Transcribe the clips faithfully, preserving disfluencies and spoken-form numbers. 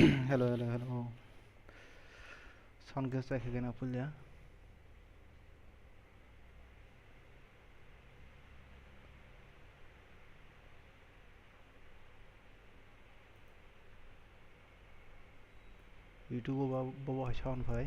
Hello, hello, hello. Sound khe chai khe na pulia. YouTube o ba, bo bo hai sound phai.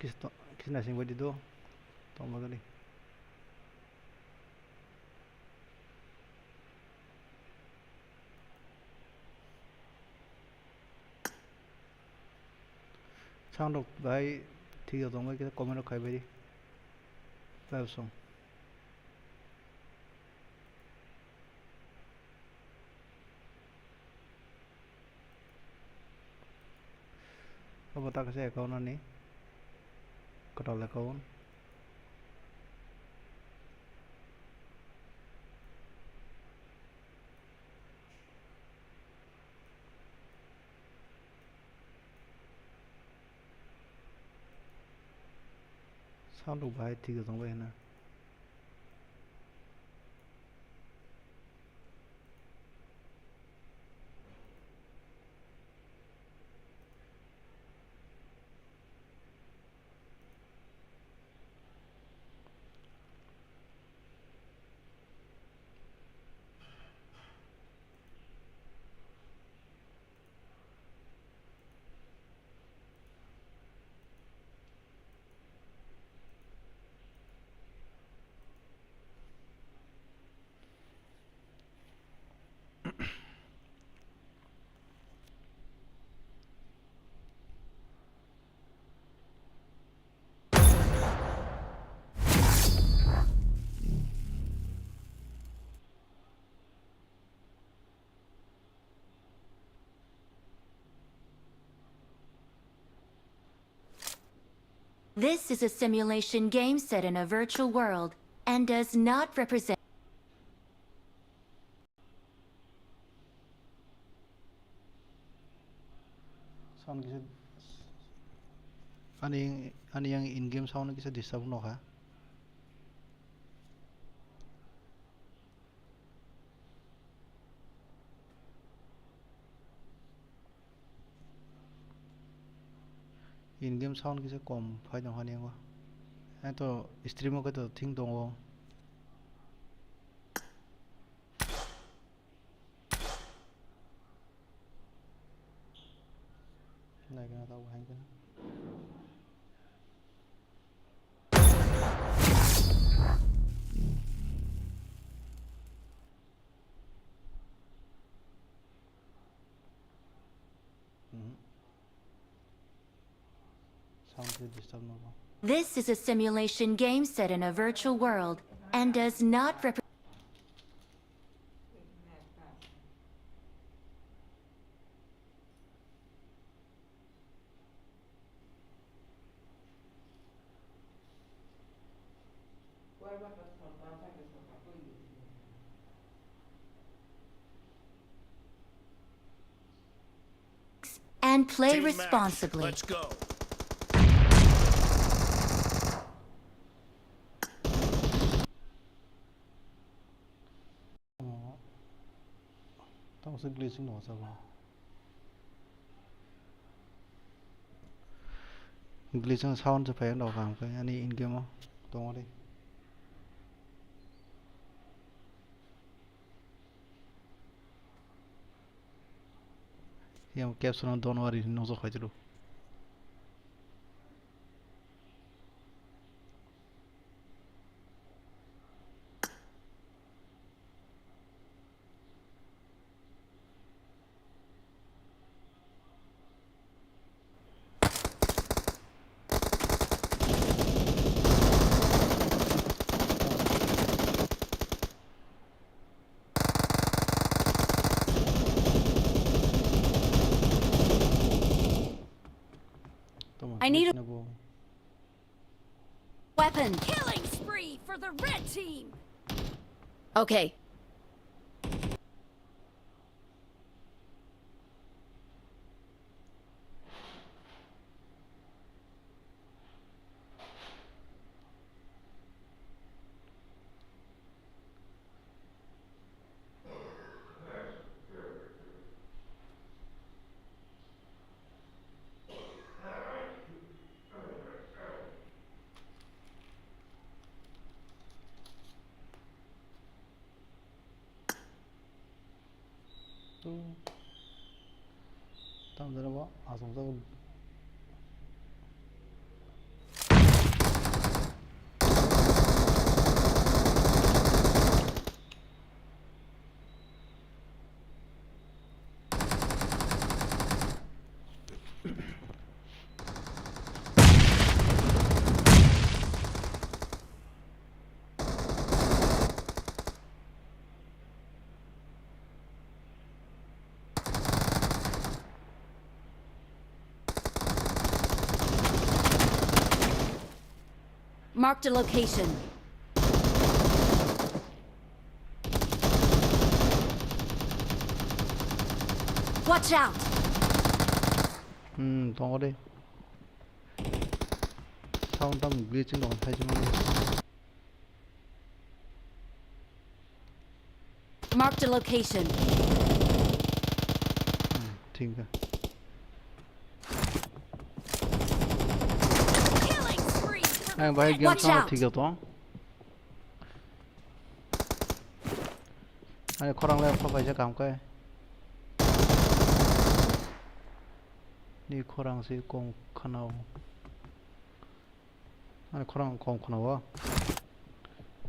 Kis to-, kis nasing bai di do. Tong bagani. Sound rok bai thik rok tong bai khe comment rok khai bai di. Bai song. Obo ta kaisa account ani kwtal account. Sound rok bahai thik tong bai hwnna. This is a simulation game set in a virtual world and does not represent. Sound kisa ani, ani yang in game sound kisa disturb nokha. In game sound kisa kom phai tong hani yango. Hato stream o khe to thing tongo. Naikhe na tabuk haikhe na. Mhm. Sound khe disturb nogo. This is a simulation game set in a virtual world and does not represent. And play responsibly. Let's go. Tamo se glitching no sabo. Glitching sound se phai no kam kai ani in game o tongo de. Yang caption no don wari no so khai tulu. Toma, I need a na bo. Weapon. Killing spree for the red team. Okay. Tamo jora bo aswk jago. Marked a location. Watch out! Hmm, tongo de. Sound tam glitching dong, thai chuma. Marked a location. Hmm, thik kha. Killing spree for the Ang bahai red game Watch sound out. Thik kha to. Ani khorang le pha paisa kam khe. Ni khorang se kong khana o. Ani khorang kong khana o.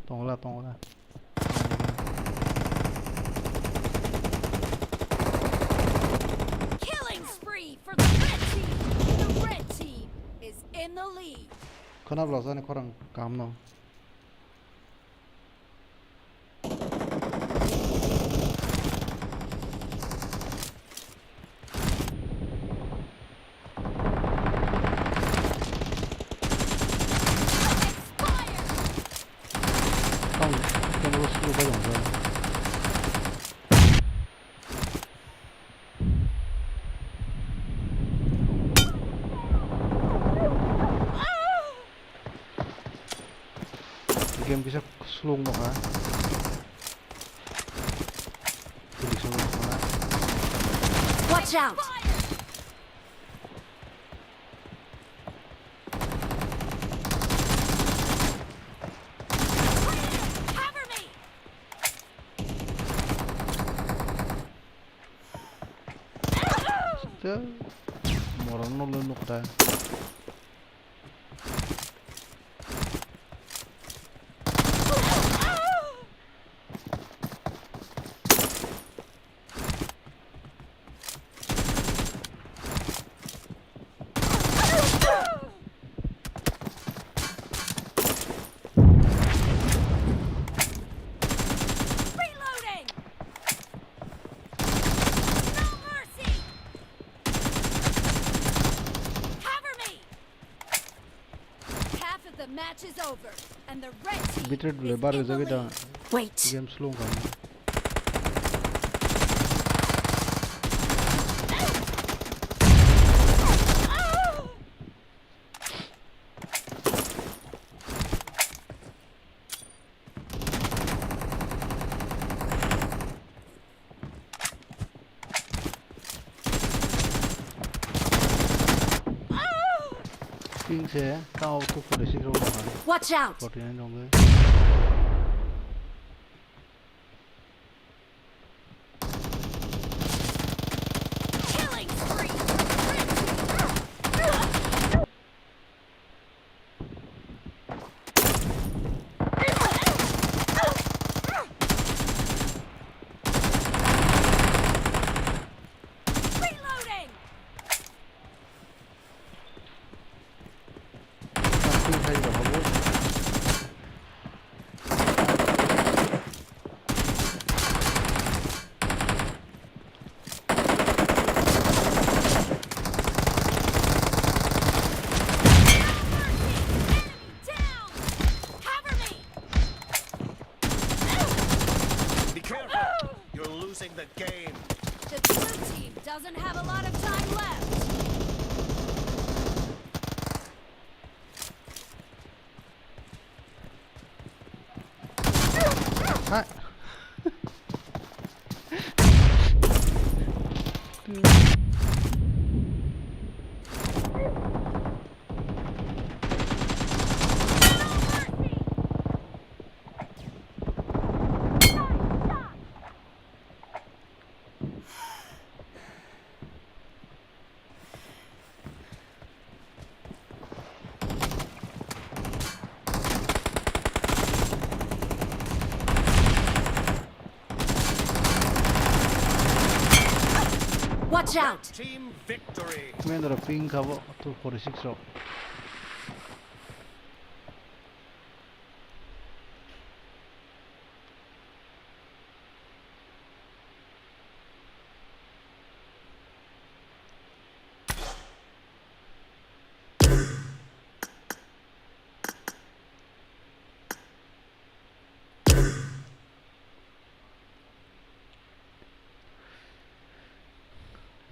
Tongla, tongla. Killing spree for the red team. The red team is in the lead. Khana bwlasa ani khorang kam no. Tamo, tamo slow bai tong. Game kisa slow wngkha. Felix wngkha. Watch out! Cover me! Morokno le nukha. Reloading! No mercy! Cover me! Half of the match is over, and the red team Bitrate is le bar in the jagwi da. Lead. Wait. Game slow wngkha. Ping se tao tu pore si rok. Watch out! Forty nine rok. Killing spree! Reloading! Something hai rok bo. Watch out! Team victory. Main rok ping kha bo two forty six rok.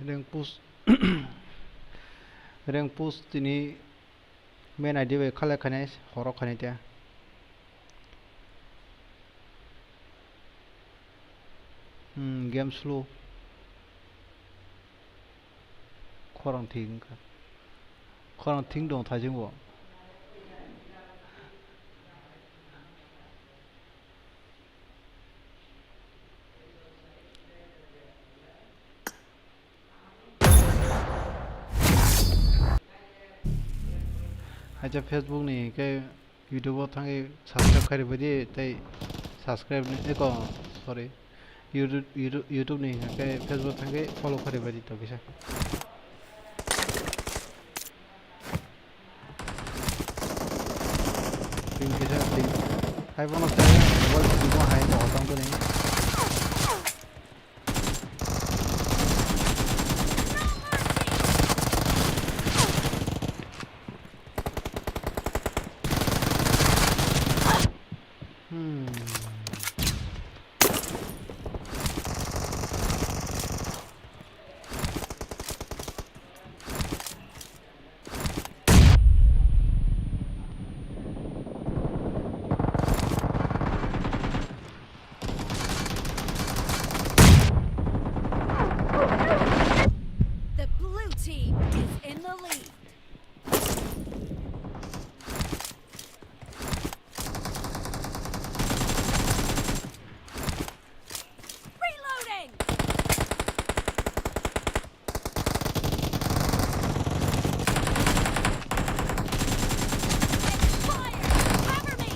Rank push, rank push tini main I D bai khalai khainai, horo khainai tia. Hmm, game slow. Khorang thik wngkha. Khorang thik dong thaijingo. Acha Facebook ni khe YouTube o thangwi subscribe khairibadi tei subscribe ni eko, sorry, YouTube, YouTube, YouTube ni hwnkhe Facebook thangwi follow khairibadi to kisa. Ping kisa ping. Hai bono khe mobile ping bo hai to hotang kuni. Hmm. The blue team is in the lead. Reloading! Fire! Cover me!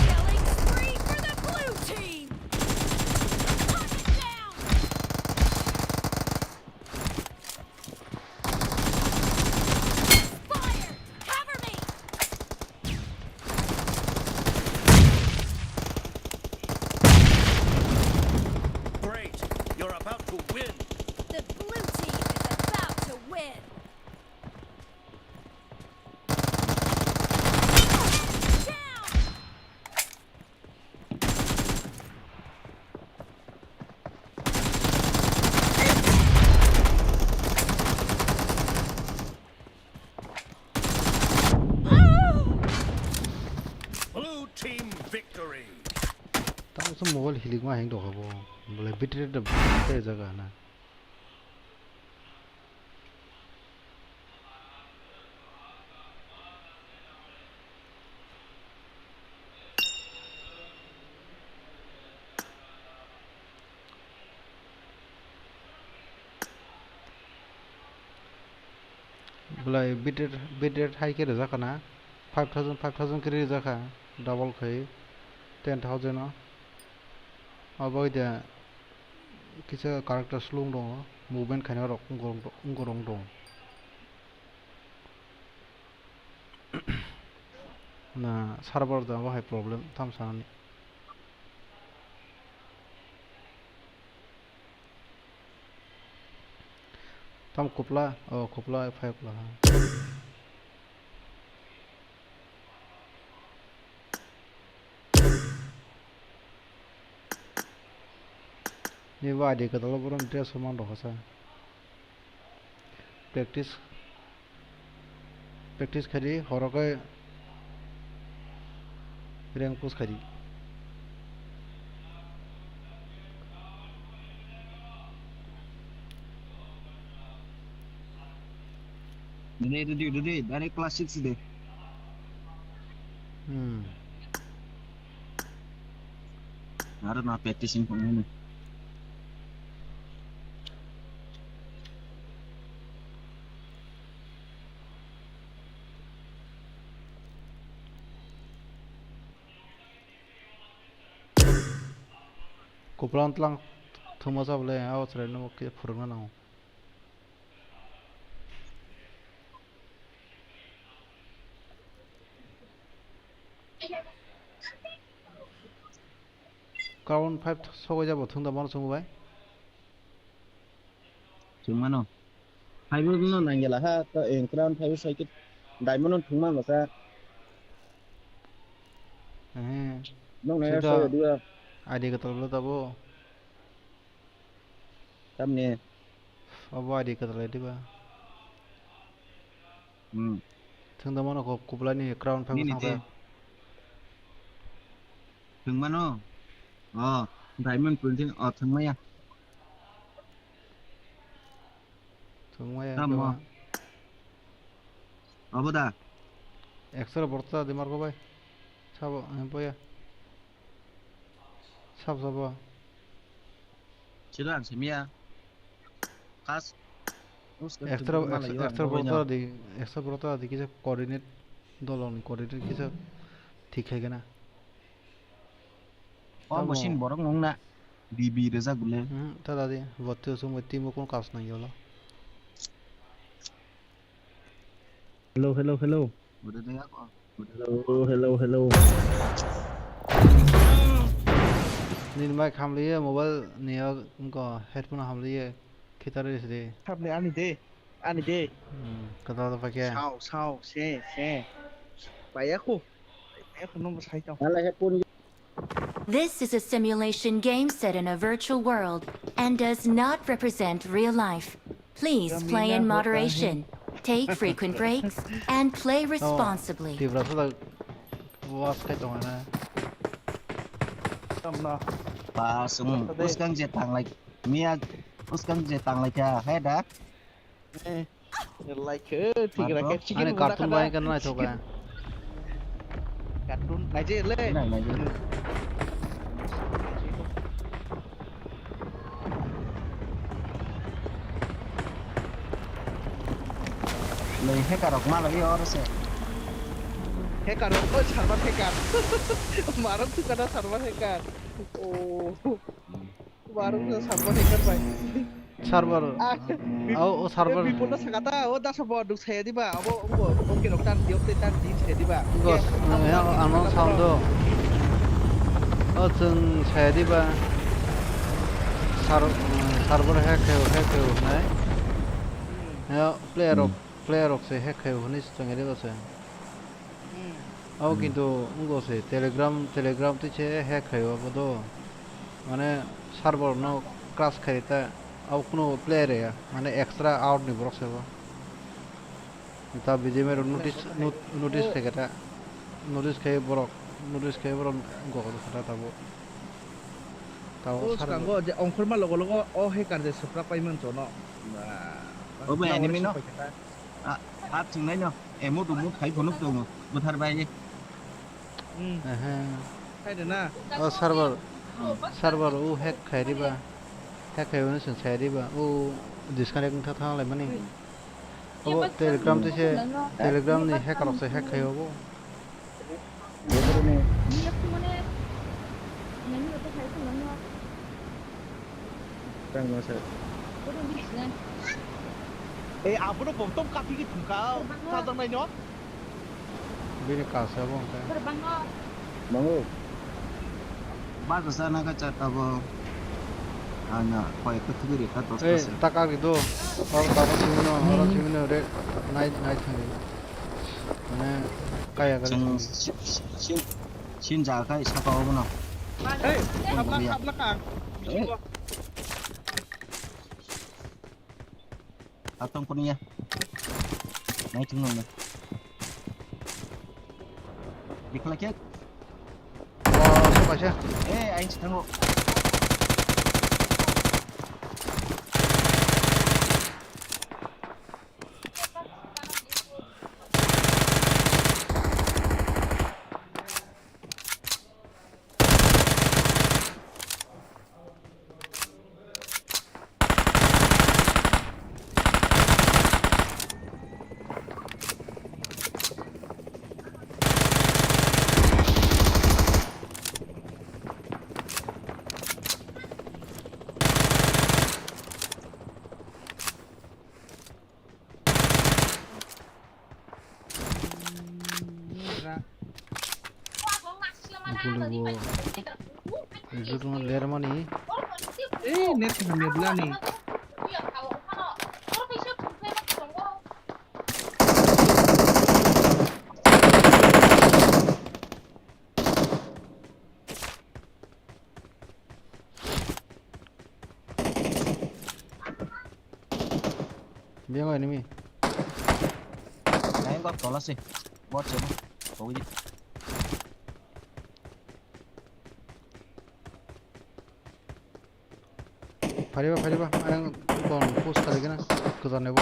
Killing spree for the blue team! Hunt it down! Fire! Cover me! Great! You're about to win! The blue team is about to win! Down! Blue team victory. Tamo se mobile hilikma heng tongkha bo. Bole battery da tei jaga na. Belai bitrate, bitrate hai khe rwjak kha na, five thousand, five thousand khe rwjak kha, double khai ten thousand o. Abo de kisa character slung tongo, movement khaina rok wngkha rok tongo. Na server da bo hai problem tam sanani. Tam kupla, o kupla phai kupla ha. Ni ba adi kadalo borom dress man rok sa. Practice, practice khaidi, horo khe rank push khaidi. Ready, ready, ready. Direct class six de. Hmm. Aro na practicing pangani. Kupulung tlang thuma sa bole, aw chwrai no khe phwrwngna nango. Crown five sogwi jabo thung da mano chwng bai. Chwng mano. Five no nangyala ha, to, eh, crown five sai khe diamond no thung mano sa. Eh. Nong na ya sida sai dia. I D kwtal lo tabo. Tamni. Obo I D kwtal diba. Hmm. Thung da mano ko kublai ni crown phai nini thang te. Thung mano. Oh, diamond twenty, oh, thung maya. Thung maya. Tamo. Obo da. Extra borta di marko bai. Sabo, eh, boya. Sab, sabo. Silo ang simiya. Kas. Extra, extra, extra borta di, extra borta di kisa coordinate, dolong ni coordinate kisa thik khai gana. O tamo. Machine borok nung na. B B rwjak bwle. Hmm, ta dadi, botte usung bai timo kon kas nang yolo. Hello, hello, hello. Hello, hello, hello. Nini mic hamliye, mobile ni o, wngkha headphone hamliye, khitarwi sidi. Hamli ani de, ani de. Hmm, kwtal da pakhe. Sao, sao, se, se. Paiya khu. Paiya khu no sai tong. Ala headphone. This is a simulation game set in a virtual world and does not represent real life. Please play in moderation, take frequent breaks, and play responsibly. Tibra sala was kai tong na. Tamna. Ba sung uskang je tang lai. Mia uskang je tang lai kha, hai da. Eh, like, eh, thik rakhe, chicken ani muna cartoon khana. Bai kan nai thoka. Cartoon nai je le. Nai, nai je. Lei hacker rok ma lagi oro se. Hacker rok, oh, server hacker. Marok tu kada server hacker. Oh. Warung sa server hacker bai. Server. Ah, oh, oh, server. Bipul na sakata, oh, da server duk saya diba, abo, abo, oke, rok tan diok te tan di saya diba. Bos, ya, ano sound do. Oh, chwng saya diba. Sar-, server hack khayo, hack khayo, nai. Ya, player rok, player rok se hack khayo, hwnwi chwng ya diba se. Abo kintu wngkha se Telegram, Telegram twi se hack khaio abo do. Mane server no crash khai ta, abo kunu player ya, mane extra out ni borok se bo. Ta B G M rok notice, not-, notice khai ta, notice khai borok, notice khai borok gokol kha ta tabo. Tabo o server. Skango je ongkhorma logo logo o hacker je swprak pai mancho no. Ba, obo enemy no. Ah, ah, chwngnaino. Emo dumo khai phunuk tongo. Buthar bai. Hmm. Ehe. Khai de na. O server. Server o hack khai riba. Hack khai wngwi chwng sai riba. O disconnect wngkha thang lai mani. Obo Telegram twi se, Telegram ni hacker rok se hack khai obo. Tang ma sa. Eh, abono bom tom kapi ki thungka, sajak nai no? Bini kasa bo hwnkhe. Mango. Bago sana ka chata bo. Ana, koi ko thuguri ka tos. Eh, taka gido. Oro taka simi no, oro simi no re. Nai, nai thani. Mane kaya gari. Chwng si-, si-, si-, sin ja kai saka obo no. Hey, habla, habla ka. Eh. Atong kono ya. Nai thung nang. Dikla kya? Oh, so kaisa. Eh, aing si thango. Uli bo. Jukno lermani. Eh, net hamya bulani. Biang enemy. Naik kok tola sih. Bot sih. Kau ini. Phariba, phariba, ayang kon post kali kena, kuzar nebo.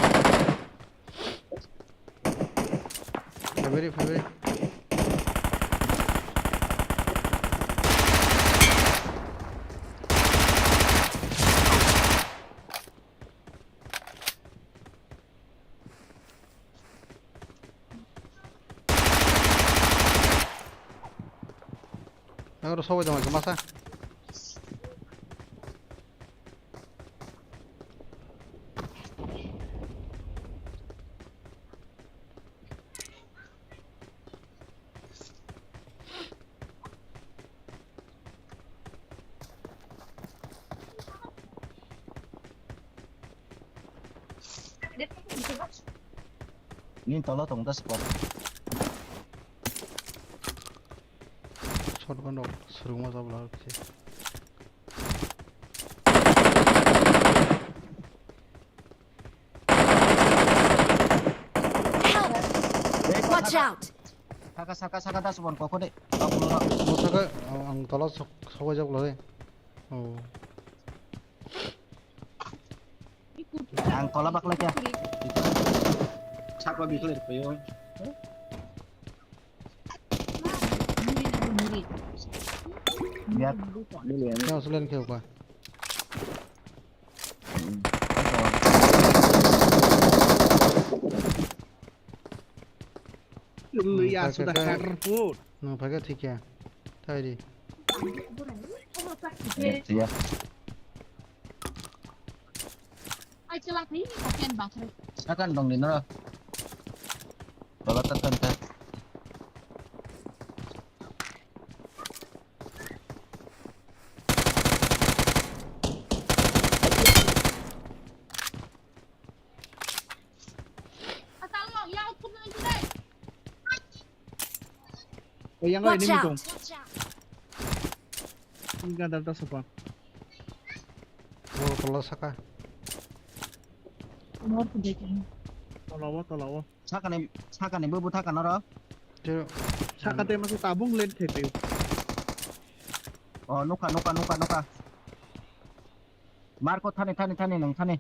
Phaberi, phaberi. Ang oro sobai tong masa. Ni tolo tong das kok. Shotgun rok swrwngma jabla rok se. Help! Watch out! Saka, saka, saka, das bon koko de. Mo saka, ang tola sok, sok jabla de. Oh. Ang tola bakla kya? Saka bikle payo. Yat. Yang selen kya kwa? Luya sudah karput. No, pakai tiga. Tadi. Ya. Akan dong di nara. Tola tatan ta. Oh, yang ini dong. Ini kan data siapa? Oh, tola saka. Tola wa, tola wa. Sakani, sakani bubu thaka noro. Sakate masuk tabung late thai payo. Oh, nuka, nuka, nuka, nuka. Marco, thani, thani, thani, nang thani.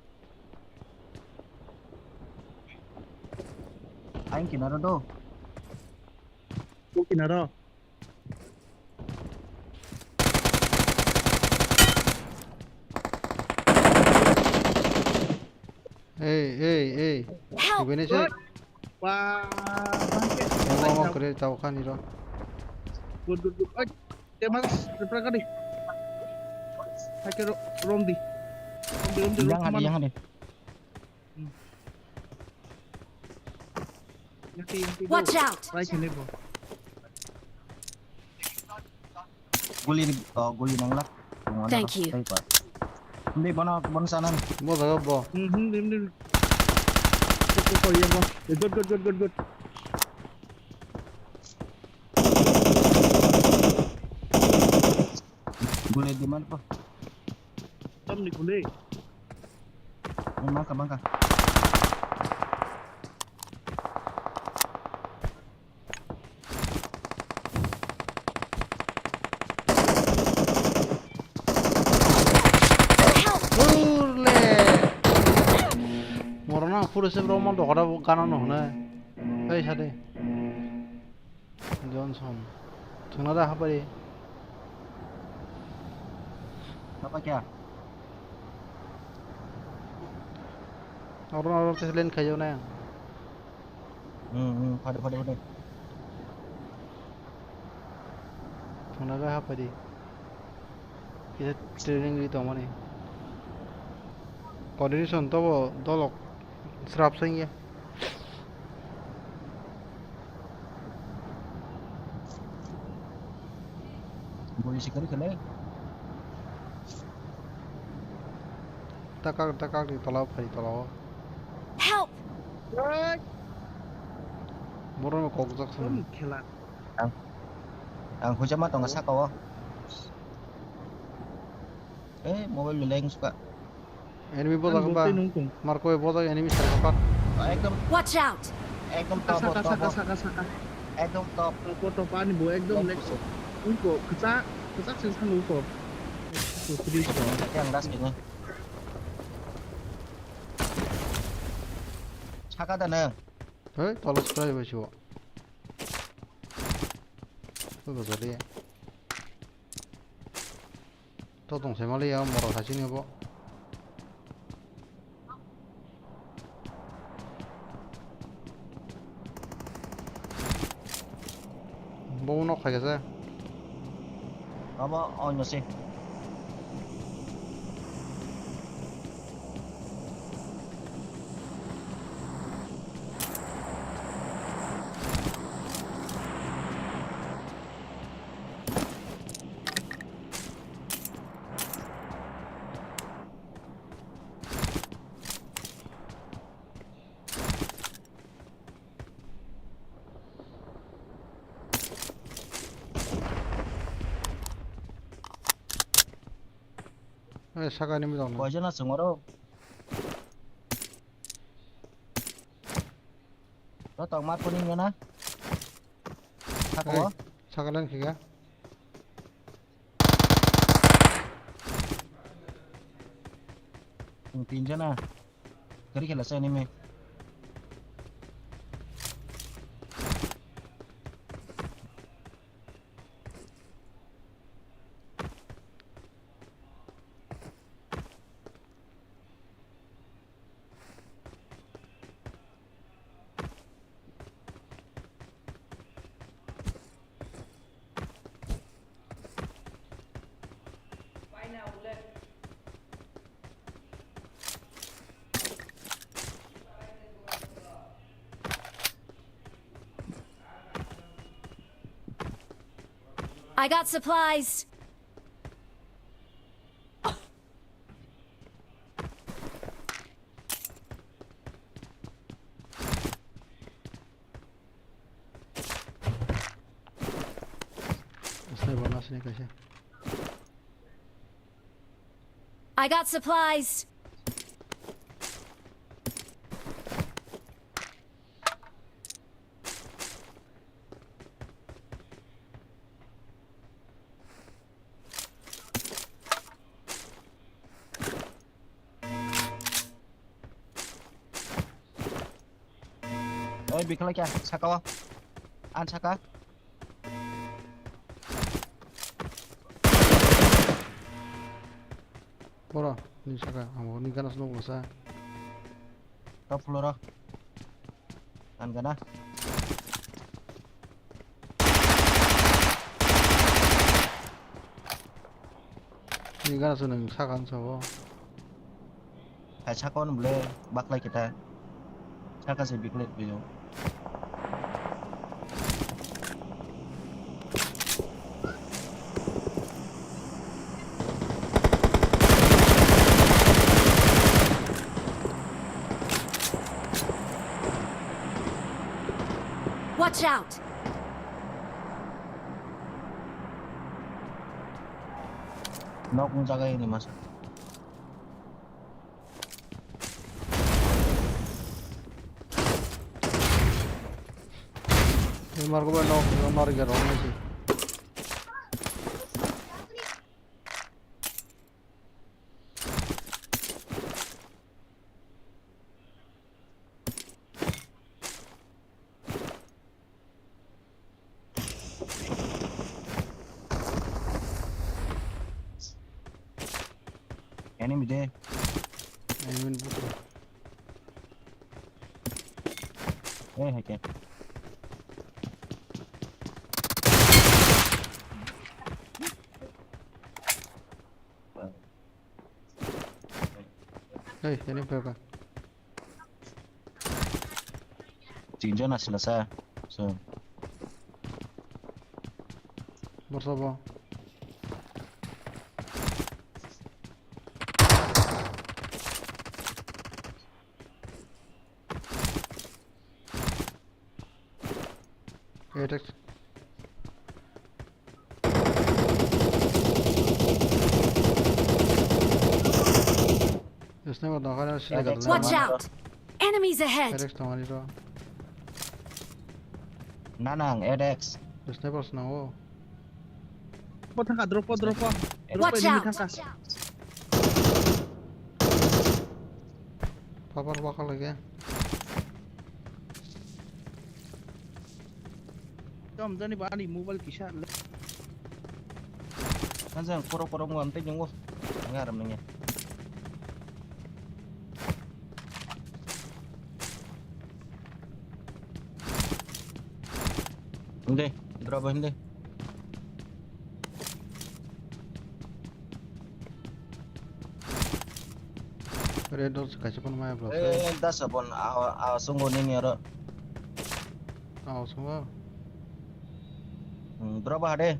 Aing kinaro do. Kinaro. Ei, ei, ei. Help! Ibini se. Wah, bangke. Yang mau kere tau kan iro. Good, good, good. Oi, te mas, repra kadi. Hake ro-, rom di. Rom di, rom di, rom di. Yang ada, yang ada. Hmm. Yang ti, yang ti. Watch out! Right sini, bro. Guli, oh, guli nang lak. Thank you. Hindi, bono, bono sanan. Bo jaga bo. Hmm, hmm, hindi, hindi. Good, good, good, good, good. Gule di mana po? Tam ni gule. Mangka, mangka. Urle. Morona pura se bro mon dokora gana no hne. Ei sade. Johnson. Thwngna da hapari. Apa kya? Oro oro te len khayo na. Hmm, hmm, phade, phade, phade. Thwngna da hapari. Kisa training ri tongmani. Coordination tobo dolok srap sengya. Police kari khelai. Takak, takak ni tola phai tola o. Help! Borok no kok jak Tom song. Khela. Ang, ang hujama tongo saka o. Eh, mobile ni lens ka. Enemy bojak ba. Markoi bojak enemy saka pak. Ekdom. Watch out! Ekdom top, kasa, kasa, top. Kasa, kasa, kasa. Ekdom top. Top, top, ani bo ekdom top. Next. Top. Uko, kasa, kasa sing sang uko. Uko, three star. Yang das ini. Saka da na. Hei, tolo spray bai sibo. Uko jodi. To tong sai mali ya, moro hai sini bo. Bo nok hai khe. Abo onyo se. Eh, saka ni mujang. Koi jana sungaro. To tong mar kuning jana. Saka. Eh, o? Saka lang khe ga. Chwng tin jana. Kari khela sa enemy. I got supplies. Sniper na sini kaisa. I got supplies. Oi, bikhala kya? Saka o. An saka. Boro, ni saka. Amo ni gana snow sa. Top floor o. An gana. Ni gana snow saka an sabo. Hai saka on bole baklai kita. Saka se biklai biyo. Watch out! Nok wng jaga ini masa. Margo ba nok, nok marga rong nasi. Enemy de. Enemy buku. Eh, hai ke. Hey, enemy pepper. Tinjon asila sa. So. Borsa bo. Attack. Sniper dong, kare sniper dong. Watch out! Enemies ahead! Attack tong ani ro. Nanang, Adex. Sniper snang o. Bo thangka, drop o, drop o. Drop o, watch enemy out! Thangka. Papa, papa lagi. Tom jani ba ani mobile kisa le. Ajang korok korok mo amtwi nungo. Nang aram nangya. Hindi, drop hindi. Red dot kaisa phano maya bro. Eh, dasa bon, awa, awa sungo nini oro. Awa sungo. Hmm, drop hade.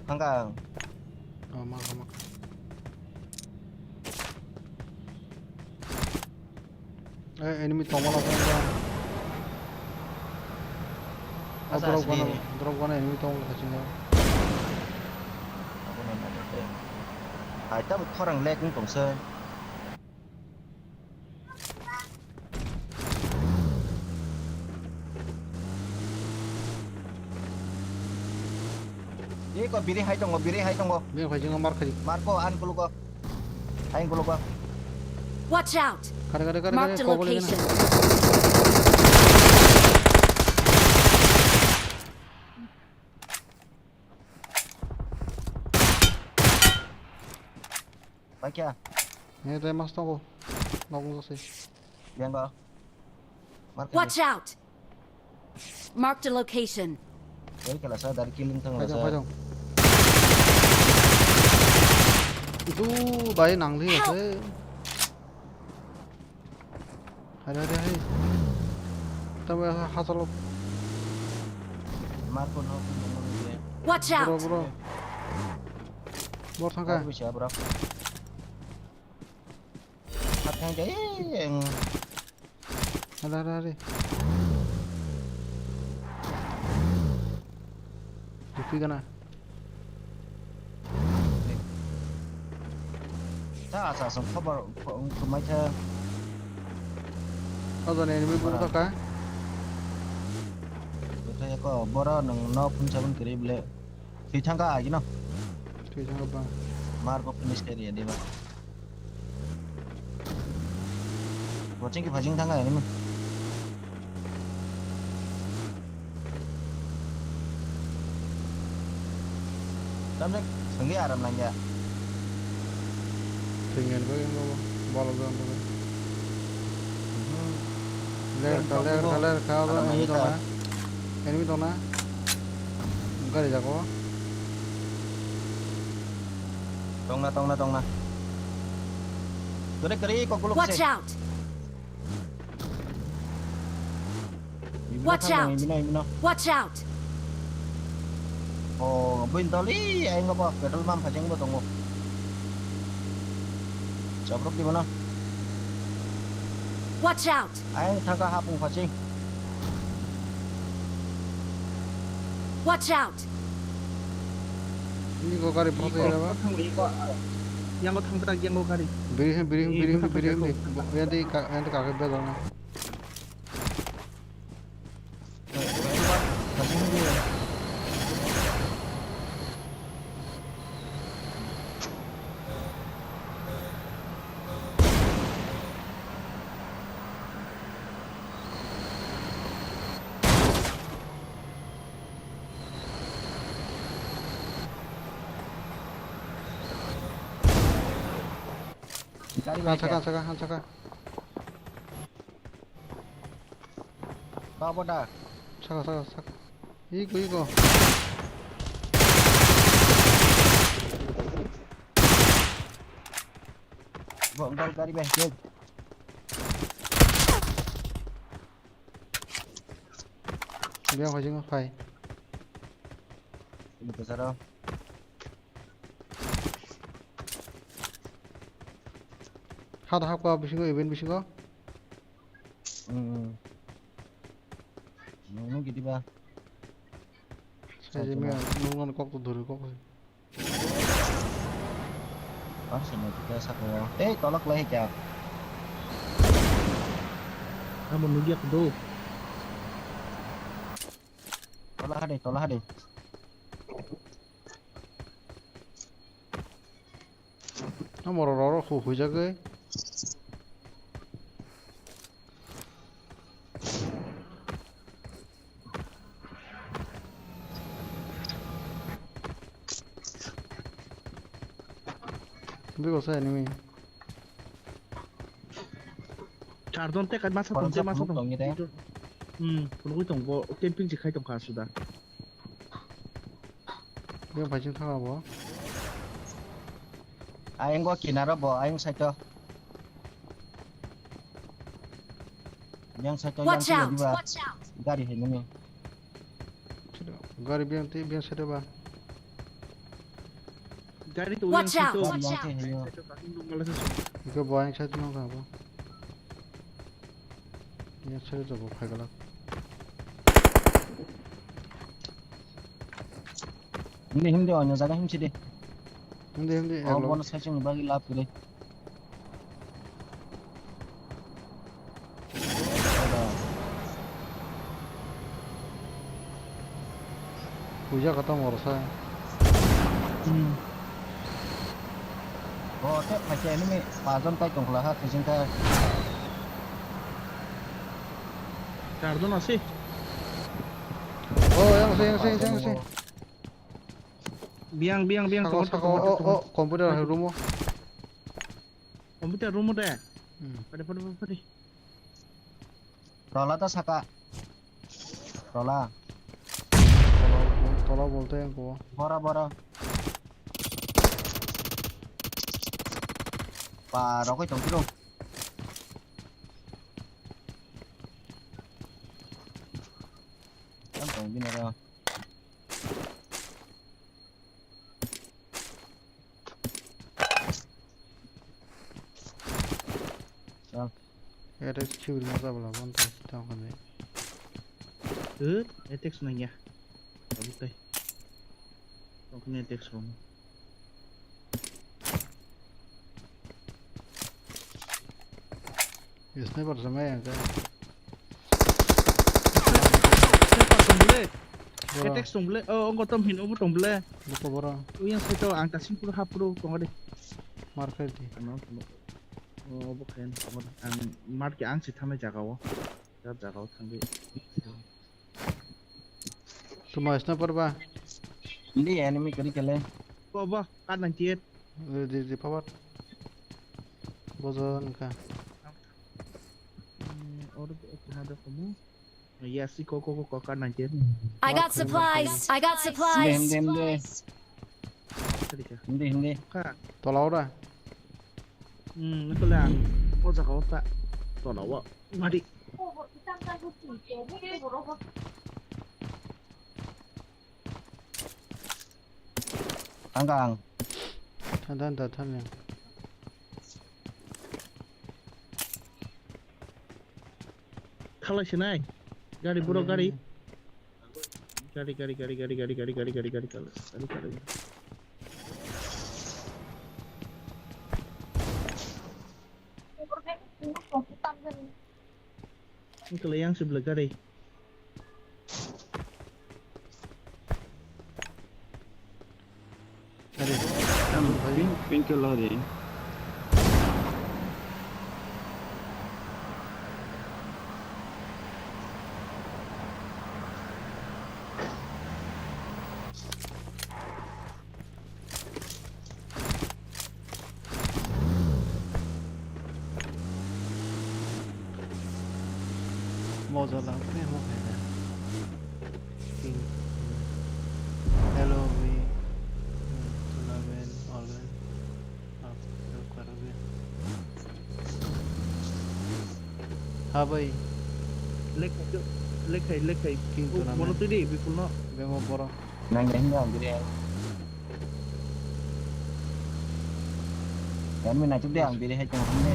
Hangkang. Oh, maka, maka. Eh, enemy tongma la tongma. Ah, asa drop asli. Gana, drop gana enemy tongma la kachingo. Abono nang de. Hai, tabuk khorang lag wng tongsa. Eko biri hai tongo, biri hai tongo. Biri hai tongo, mark khai. Marko, an kulugo. Hai kulugo. Watch out! Kare, kare, kare, marked a kare, kobol location. Baikya. Ni tei mas tongo. Nok wng se. Yang ba. Mark watch out! Marked a location. Oi kala sa dari killing thang. Phai sa. Phai. Itu bai nangli ase. Hari hari hari. Tabe hasalo. Marko no. Watch out! Bro, bro. Bor thangka. Bisa bro. Hat thang jai. Hari hari hari. Dupi gana. Ta asa asong khobar khomai tha. Odo ni enemy buru taka. Boro nung no phun sabun kiri bile. Thwi thangka agino. Thwi thangka ba. Mar ko finish kariya deba. Watching ki phajing thangka agino. Tamne sangya aram langya. Thwingan ko yang ko balo jang ko. Ler ka, ler ka, ler ka, enemy tongna. Enemy tongna. Gari jago. Tongna, tongna, tongna. Kare, kare, kokuluk se. Watch out! Watch out! Watch out! Oh, buin toli, aing ko petrol pump phajang bo tongo. Chaprok di mana? Watch out! Aing thangka hapung phajang. Watch out! Ini ko gari phasai raba. Yang ko thang tak yang ko gari. Biri hem, biri hem, biri hem, biri hem. Yang di ka, yang di kaki bel na. Gari bai saka, saka, saka. Babo da. Saka, saka, saka. Iko, iko. Bo, bo, gari bai, go. Biang hajing phai. Ini besar. Hada hakwa bisingo, event bisingo. Hmm. Nungno gidi ba. Sai je me nungno kok to dhori kok. Bak sini kita saka. Eh, tolak lai kya? Amo nugya kudo. Tola hade, tola hade. Amo roro khu huijagwi. Bego sa enemy. Chardon te kai masa tong te masa tong. Hmm, phunugwi tong bo camping si khai tong kha suda. Bego phai chwng thang bo. Ayang go kinaro bo, ayang side o. Yang side o, yang side o diba? Gari hai nini. Gari biyang twi biyang side ba. Gari to yang side o. Yang twi hai o. Iko bo yang side no ka bo. Yang side to bo phai galak. Hindi hindi onyo jaga himsi de. Hindi hindi. Oh, bonus kacang bagi lap kiri. Puja kata morsa. Hmm. Oh, te phaikhe enemy pajon kai tongkhla ha, khaising kha. Charjon ase. Oh, yang se, yang se, yang se, yang se. Biang, biang, biang, saka, saka, oh, oh, computer hai room o. Computer room o de. Hmm. Pade, pade, pade, pade. Rola ta saka. Rola. Tola, tola bolte yang ko. Bora, bora. Pa, rokoi tong kiro. Tam tong bini ro. Chal. Attack chibri ma jabla bon ta tong kane. Good, attack nang ya. Abuk tai. Tong kane attack rom. Sniper sama yang ka. Sniper tong bole. Bora. Attack tong bole. Oh, ongko tom hin obo tong bole. Buko bora. Uyang saito ang kasing puro hapro tong ade. Mar khaidi. Ano, ano. Oh, obo khayan tong ade. Ang mar ke ang si thamai jaga o. Jab jaga o thangdi. Tuma sniper ba? Hindi, enemy kari kale. Ba, ba, kar nang tiet. Di, di, di, power. Bozon ka. Eh, or, eh, kuna da kamu? Yes, ko, ko, ko, ko, kar nang tiet. I got supplies. I got supplies. Hindi, hindi, hindi. Hindi, hindi. Ka. Tola ora. Hmm, nang kala. O jaga o ta. Tola wa. Mari. Ang kang. Than, than, than, than, ya. Khalai sinai. Gari, bro, gari. Gari, gari, gari. Wngkha yang se belai gari. Gari. Pink, pink colour ni. Moja lang tei mo khaina. King. Hello, we. Tournament, all. Ha bai. Lekhai, lekhai, lekhai. King tournament. Mono twi di, Bipul no. Bemo boro. Nang deh, nang deh. Yan mi na chuk de ang biri hai tong hande.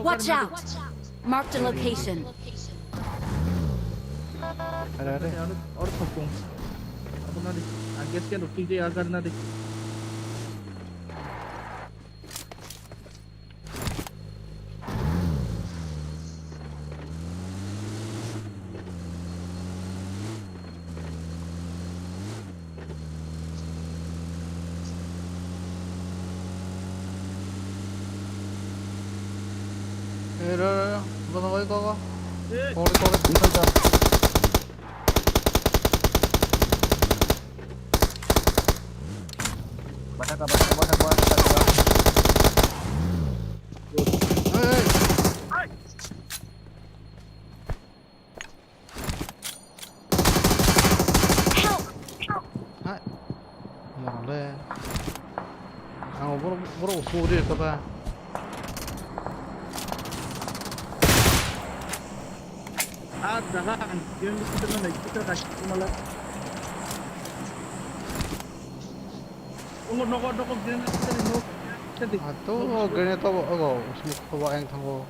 Watch out! Marked a location. Are, are. Oro, oro thokong. Abo na di. Ang gas can rok twi twi agar na di. Eh, ro, ro, ro. Bono koi, koi, koi. Eh. Koi, koi. Di koi, koi. Bathak, bathak, bathak, bathak. Hey, hey. Hai. Morle. Ang borok, borok usuk ri kha ba. Ah, jaga ang game kita na kita ka mala. Ungo nogo nogo game kita no. Ato grenade to ogo usuk to ba ang thango.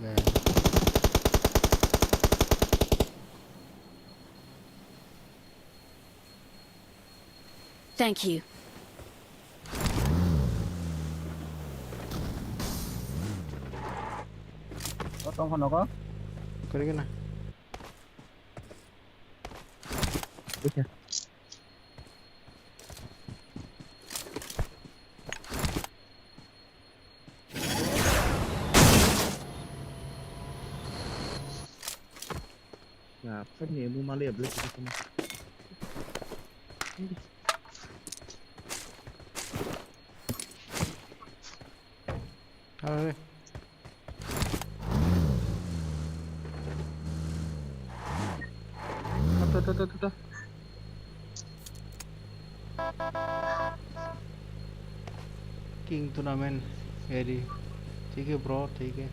Le. Thank you. O tong phano ko? Kori gana. Oke. Ya, pet ni emu mali ya, blek itu semua. Are. Ata, ata, ata, ata. King tournament area. Thik hai bro, thik hai.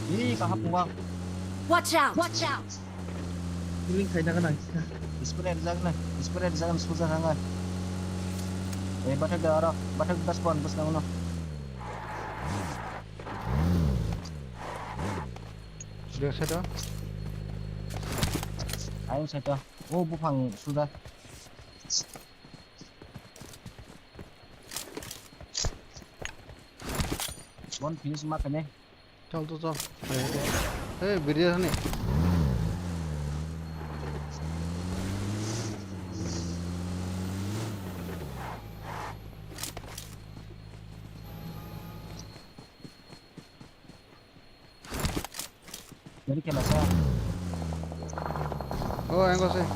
Ni kahap wang. Watch out! Watch out! Healing khaina gana. Spray rijak na, spray rijak na, suja kha nga. Eh, bathak da aro, bathak da spawn bwskango no. Dia side o. Ayang side o. Oh, buphang suda. Bon finish ma kane. Chal, chal, chal. Hey, hey, hey, biri hani. Dari kela sa. Oh, yang kau sih.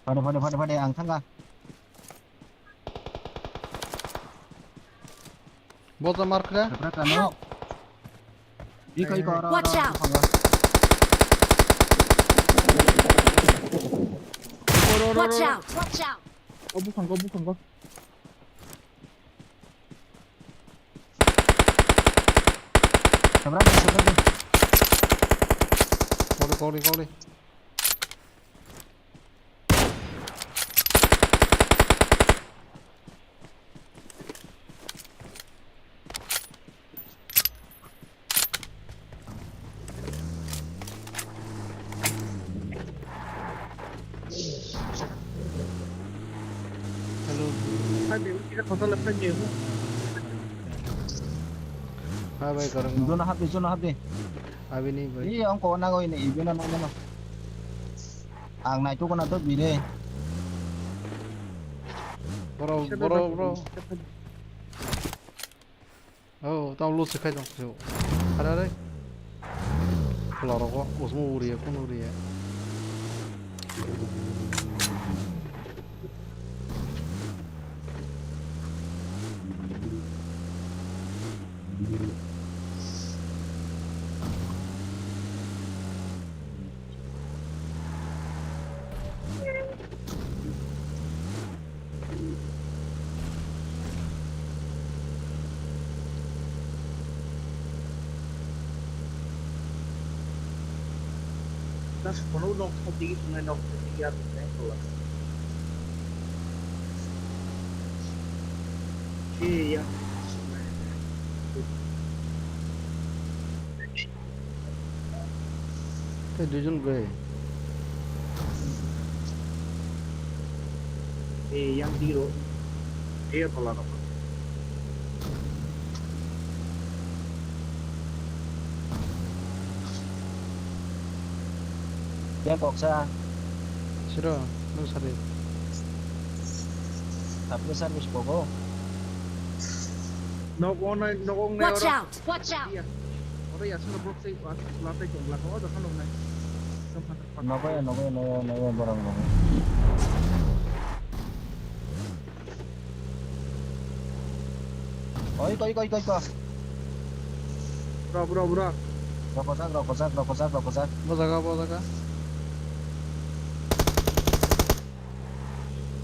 Phade, phade, phade, phade, ang thangkha. Boja markre. Khebra kano. Iko, iko, oro, oro, oro, buphango. Oro, oro, oro, oro. Watch out! Watch out! O buphango, buphango. Khebra, khebra. Kori, kori, kori. Hello. Hai, bebek kita kotor lepas ni. Hai, bhai, korang. Zona habdi, zona habdi. Abini, bhai. Iya, ang kau nago ini, ibu na, na, na. Ang nai tu kena tu bire. Bro, bro, bro. Oh, tao lo se khai dong se. Are, are. Khula rogo, usmo uriya, kun uriya. Nas kono nok thok digi sunai nok thok digi ar sunai kola. Tei duijon bwrwi. Yang diro. Iya tola rok. Yang koksa. Siro, nung sari. Tapi service bogo. Nok onai, nok onai. Watch out! Watch out! Oro ya solo block sei, latai tong block o, dokan onai. Nogo ya, nogo ya, nogo ya, nogo ya, borok nogo. Oi, koi, koi, koi, koi. Bro, bro, bro. Rokojak, rokojak, rokojak, rokojak. Bojaga, bojaga.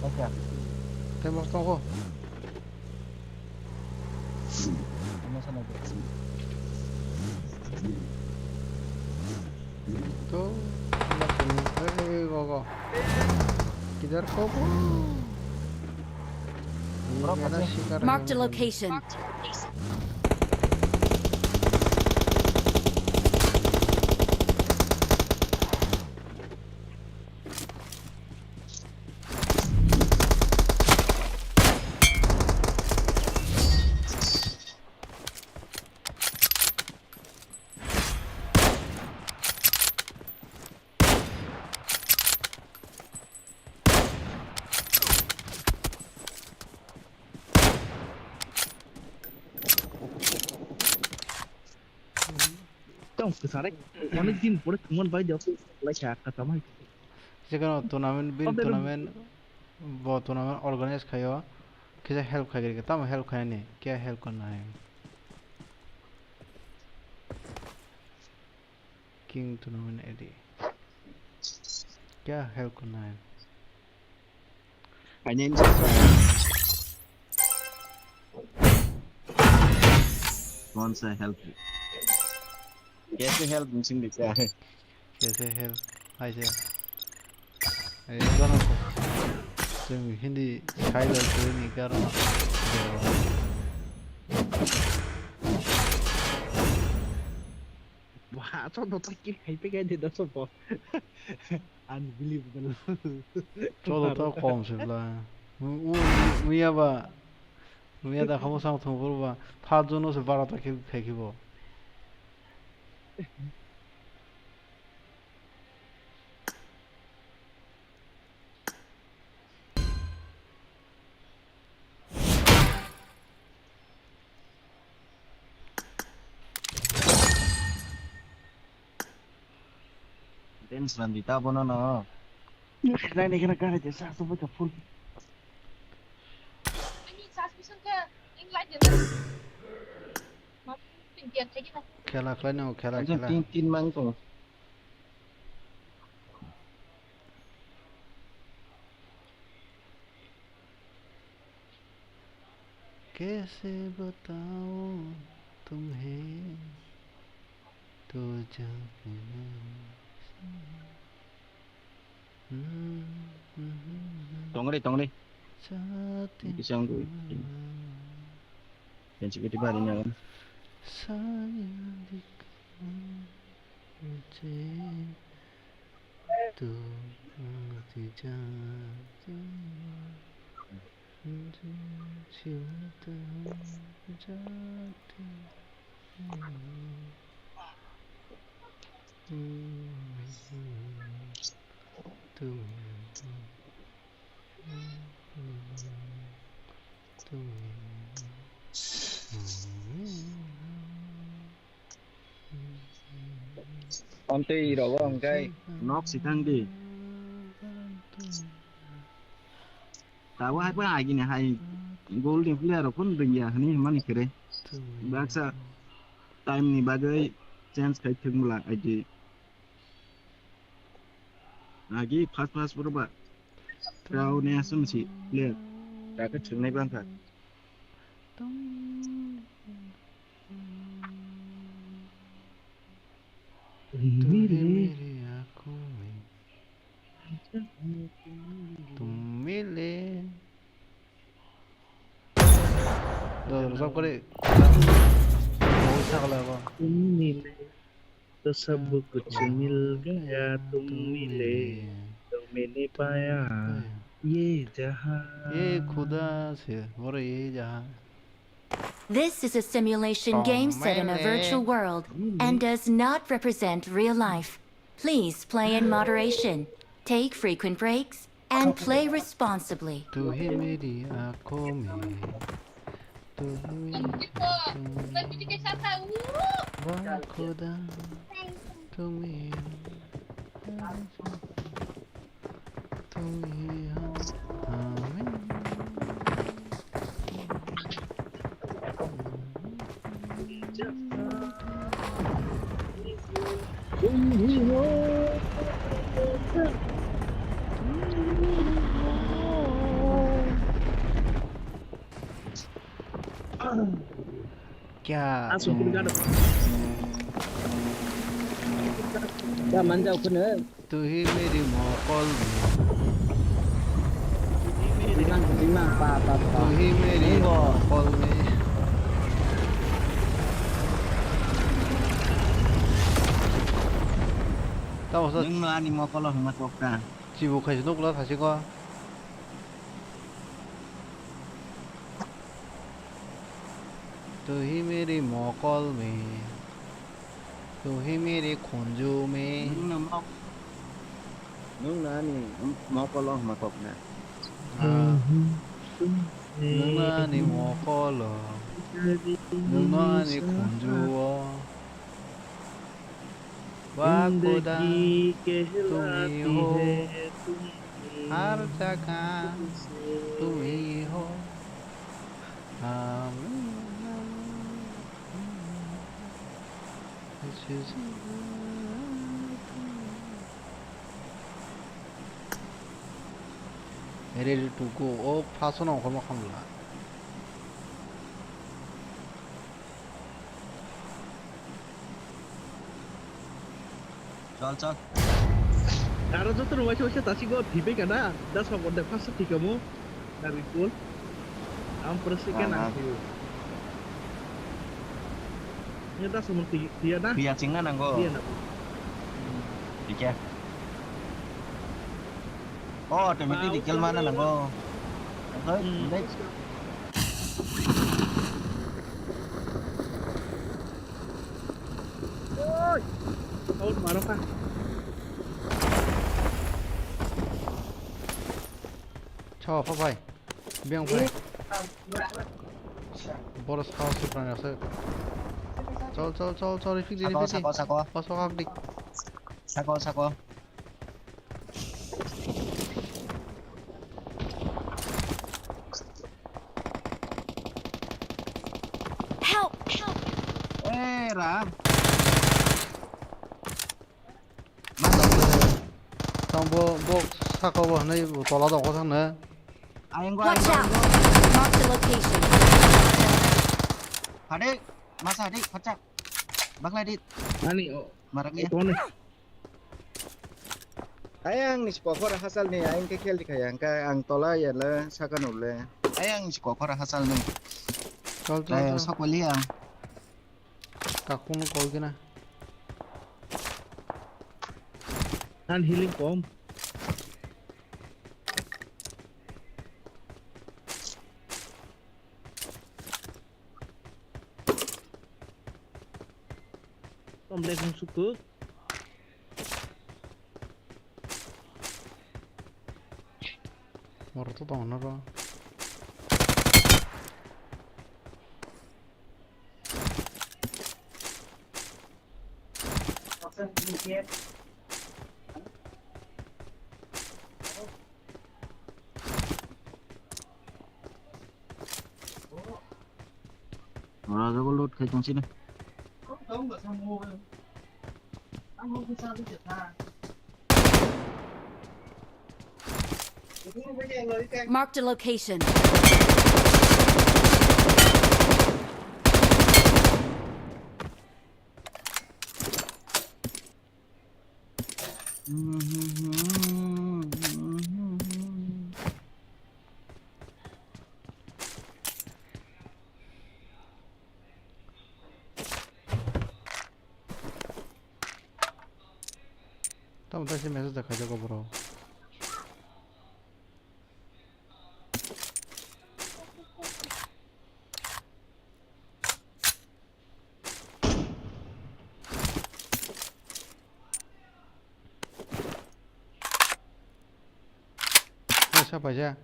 Oke. Tembak tongo. Ano sana ko. To, eh, go, go. Kidhar ko go? Marked a location. Tong kwsarek, onek din pore thwngmani bai de, lai kha, kwcham hai. Jekheno tournament, bil tournament, bo tournament organize khaio, kisa help khai rikha, tamo help khainani, kya help karna hai? King tournament A D. Kya help karna hai? Financial. कौन सा हेल्प? कैसे help missing दिखता है? Kaisa help, hai se. Ei, gano ko. Chwng Hindi sai bai kwrwi ni garo. Wah, so do tak kiri khai pe kai de da so bo. Unbelievable. Cholo to kom se bla. Mu-, mu-, muya ba. Muya da khamo sang thung phuru ba. Pha jono se baro ta khe khai khibo. Dance bandi ta bono no. Nai nai kena kare de sa tu baka full. Khela khlai no, khela, khela. Tin, tin mang tong. कैसे बताऊं तुम्हें, तू जब Tongri, tongri. Kisang tu. Yang sikit di bari nyawa. Amtwi rogo hwnkhe nok swkang di. Tabuk hai phano agini hai golden player rok phano rwngya hinwi hwnmani kwrwi. Baksa time ni bagwi change khai thwk mula I D. Agi first first pura ba. Rao ne aswm si player. Takhe thwngnai bangkha. Tumile. Jawab kare. Bahut sakla ba. तुम मिले तो सब कुछ मिल गया, तुम मिले तो मैंने पाया ये जहां। Ye khuda se, boro ye jahan. This is a simulation game set in a virtual world and does not represent real life. Please play in moderation, take frequent breaks, and play responsibly. तू ही मेरी आंखों में, तू ही मेरी आंखों में, वाह खुदा, तू मेरी, तू ही हम, हमें। Kya? Asuk pun gado. Ba manjau kene. Tu hi meri mokol. Rimang, rimang, pa, pa, pa. Tu hi meri mokol me. Tamo sa. Nung no ani mokol hwnma kokta. Chibu khaisi nukla thasi ko. Tu hi meri mokol me. Tu hi meri khunju me. Nung no mok-, nung no ani mokol hwnma kokna. Ah. Nung no ani mokol o. Nung no ani khunju o. वाह खुदा, तुम ही हो, हर जगह तुम ही हो। आमीन। Ready to go. O, first no, okhorma khamla. Chal, chal. Aro joto rok waisa waisa tasi go thibai kana. Das ba bonde first thikamo. Dari pun. Am pro second ang thiyo. Ini das mo thiya na? Thiya chingna nanggo. Thiya na. Thiya. Oh, automatic recall mana nanggo. Oi, out maro ka. Chao, pa bai. Biang bai. Boros house se prang ase. Chol, chol, chol, chol, refik di, refik di. Sako, sako, sako. Pas pakak di. Sako, sako. Help! Help! Eh, Ram. Tang bo, bo saka bo hwnwi bo tola dok thang na. Ayang go, ayang go, ayang go. Watch out! Mark the location. Hade, masa hade, pacak. Baklai di. Ani, oh. Marak ya. Ayang ni si kokhor hachal ni, ayang khe khel di khaya, ang tola ya le, saka no le. Ayang ni si kokhor hachal ni. Chol, chol, chol. Sok wali ang. Kakung no kol kena. An healing kom. Tom le kung suku. Moro to tongo na ro. Ora jogo loot khai tong sini. Marked a location. Tamo taisa message da khaijak o borok. Paisa, paisa.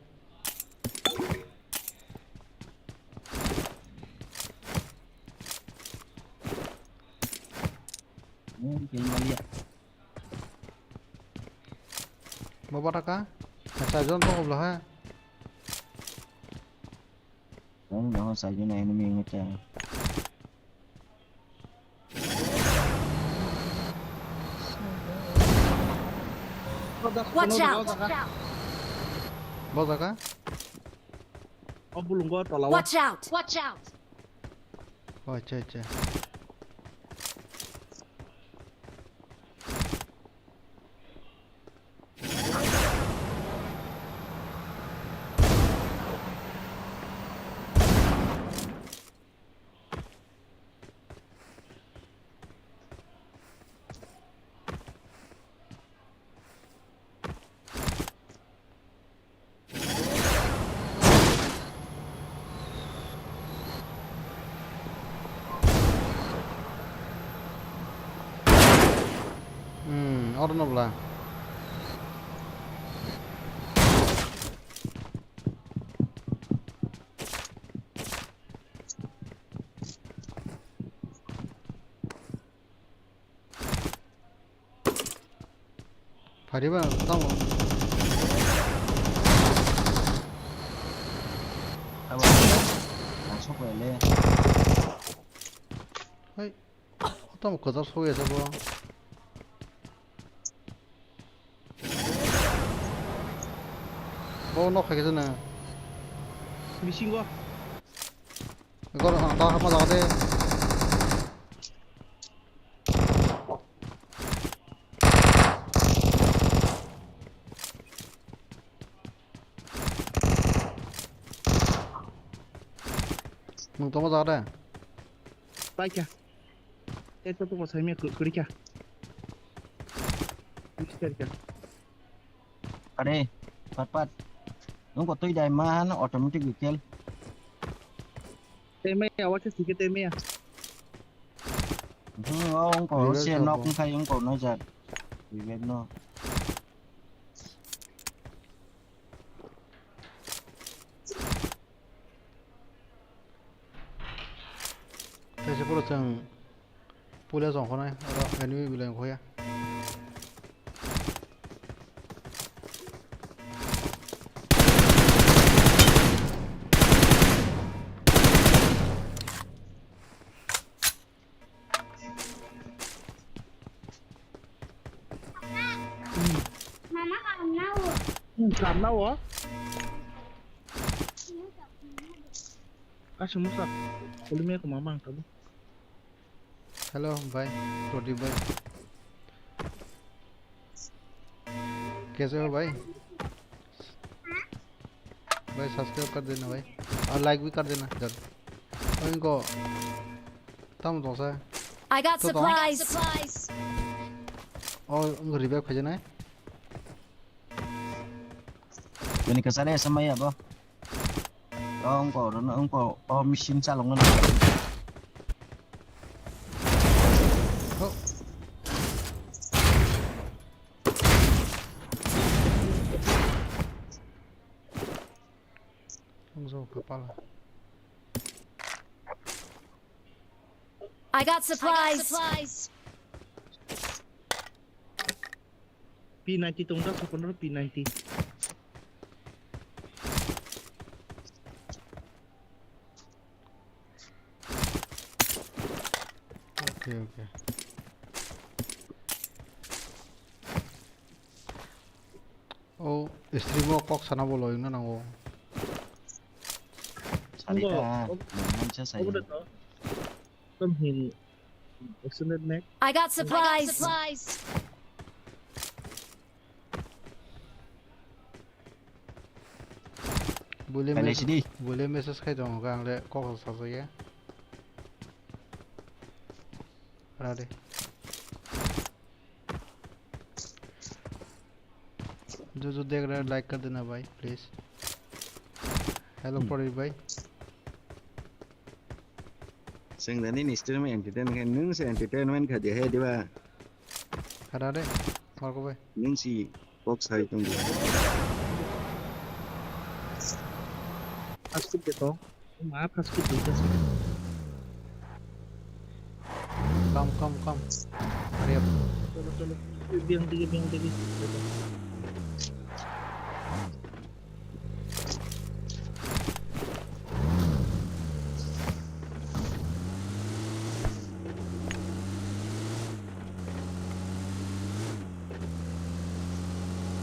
Hmm, kill maliya. Bo bataka? Acha, jon tong obla ha. Jon tong, sajona enemy ngecha. Watch out! Bo jaga? O bulungo tola o. Watch out! Watch out! O, acha, acha. Hmm, oro no bwla. Phariba tamo. Abo. Ang sok le. Hai. Tamo kwchar sok ya sabo. Bo nok hai khe jana. Bisingo. Gor, ah, ta hapma jaga de. Nwng tongma jaga de. Paikha. Tei to tongma saimya kwrwi kha. Mister kha. Are, pat pat. Nwng ko twi dai man automatic kill. Tei maya, awa khe sikhe tei maya. Hmm, o wngko se nok wngkhai wngko no jat. Revive no. Tei se puro chwng puila chong khonai, oro enemy belai wngkha ya. Mama, kamu mau? Hmm, kamu mau? Kasih musak. Kulimnya ke mama angkat. Hello bhai, Pradip bhai. Kaise ho bhai? Bhai subscribe kar dena bhai. Aur like bhi kar dena jal. Aur inko tam dosa. I got supplies. Oh, inko revive khaijana. Ini kasar ya sama ya, bro. Wngko, wngko, o machine chalokno. Oh. Wngjo kapal. I got supplies. P ninety tong jak, sokon ro P ninety. Okay, okay. Oh, stream o kok sana bo loyong na nango. Sari ta, nang sa sai. Tam hin extended neck. I got supplies. Bule message khai tongo, ang le kok sajak ya. Rade. जो जो देख रहे हैं, लाइक कर देना भाई, please. Hello, Pradeep भाई। Seng dani ni stream entertain khe, nung se entertainment kha de he diba? Khara de, Marco bhai. Nung si kok sai tong di. Asuk de to. Ma first kit dikha se. Come, come, come. Hurry up. Cholo, cholo. Biang digi, biang digi.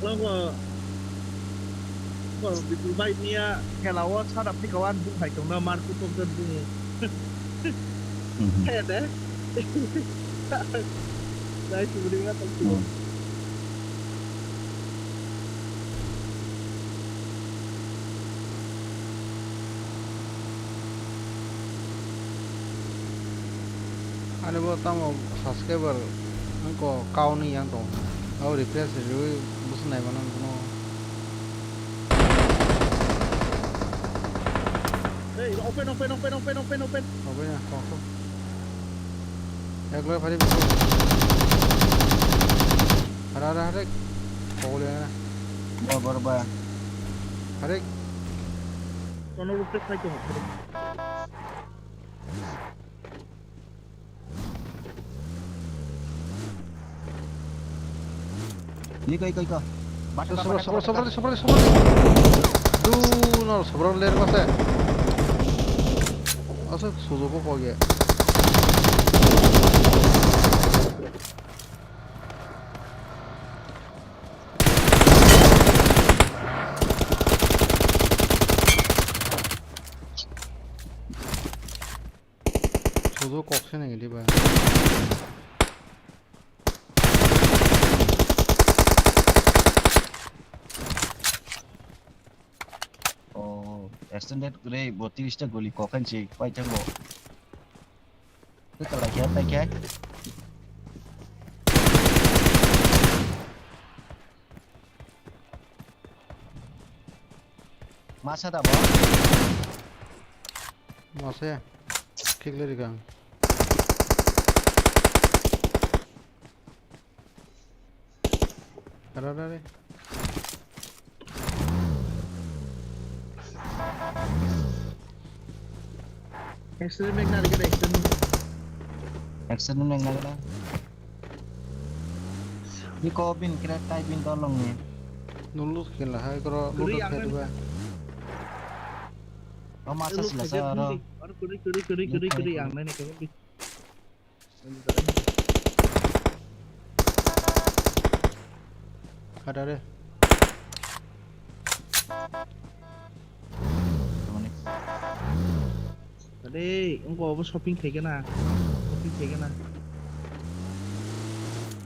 Nogo, nogo Bipul bai niya khela o sada phika wan bung hai tongna mar kutok jan bung. Kaya de. Dai sumri ma tong sumri. Ani bo tamo subscriber wngkha kauni yang tong. Abo refresh riwi bwswk nai mano bono. Hey, open, open, open, open, open, open. Open ya, tong tong. Ek loi phari. Hara, hara, hara. Kogol ya na. Ya, borba. Hare. Kono rupte khai tong. Iko, iko, iko. Bata, sobra, bata, sobra, bata, sobra, bata. Sobra, sobra. Du, no, sobra ler mase. Asa sujo ko koge. Sudo kok se nang di ba. Oh, extended gray bo tris ta goli kok kan si, pai thango. Tei kalai khe, tai khe. Masa da bo? Masa ya? Kick le rikang. Ara, ara, ara. Accident mek nari kena accident. Accident mek nari kena. Biko bin kira tai bin tolong ni. Nulu kela hai koro. Kuri ludo yang khe nani. Diba. Oh, masa sila sa aro. Aro kuri, kuri, kuri, kuri, kuri yang nani kero. Ada deh. Tadi, engko apa shopping kayak gana? Shopping kayak gana?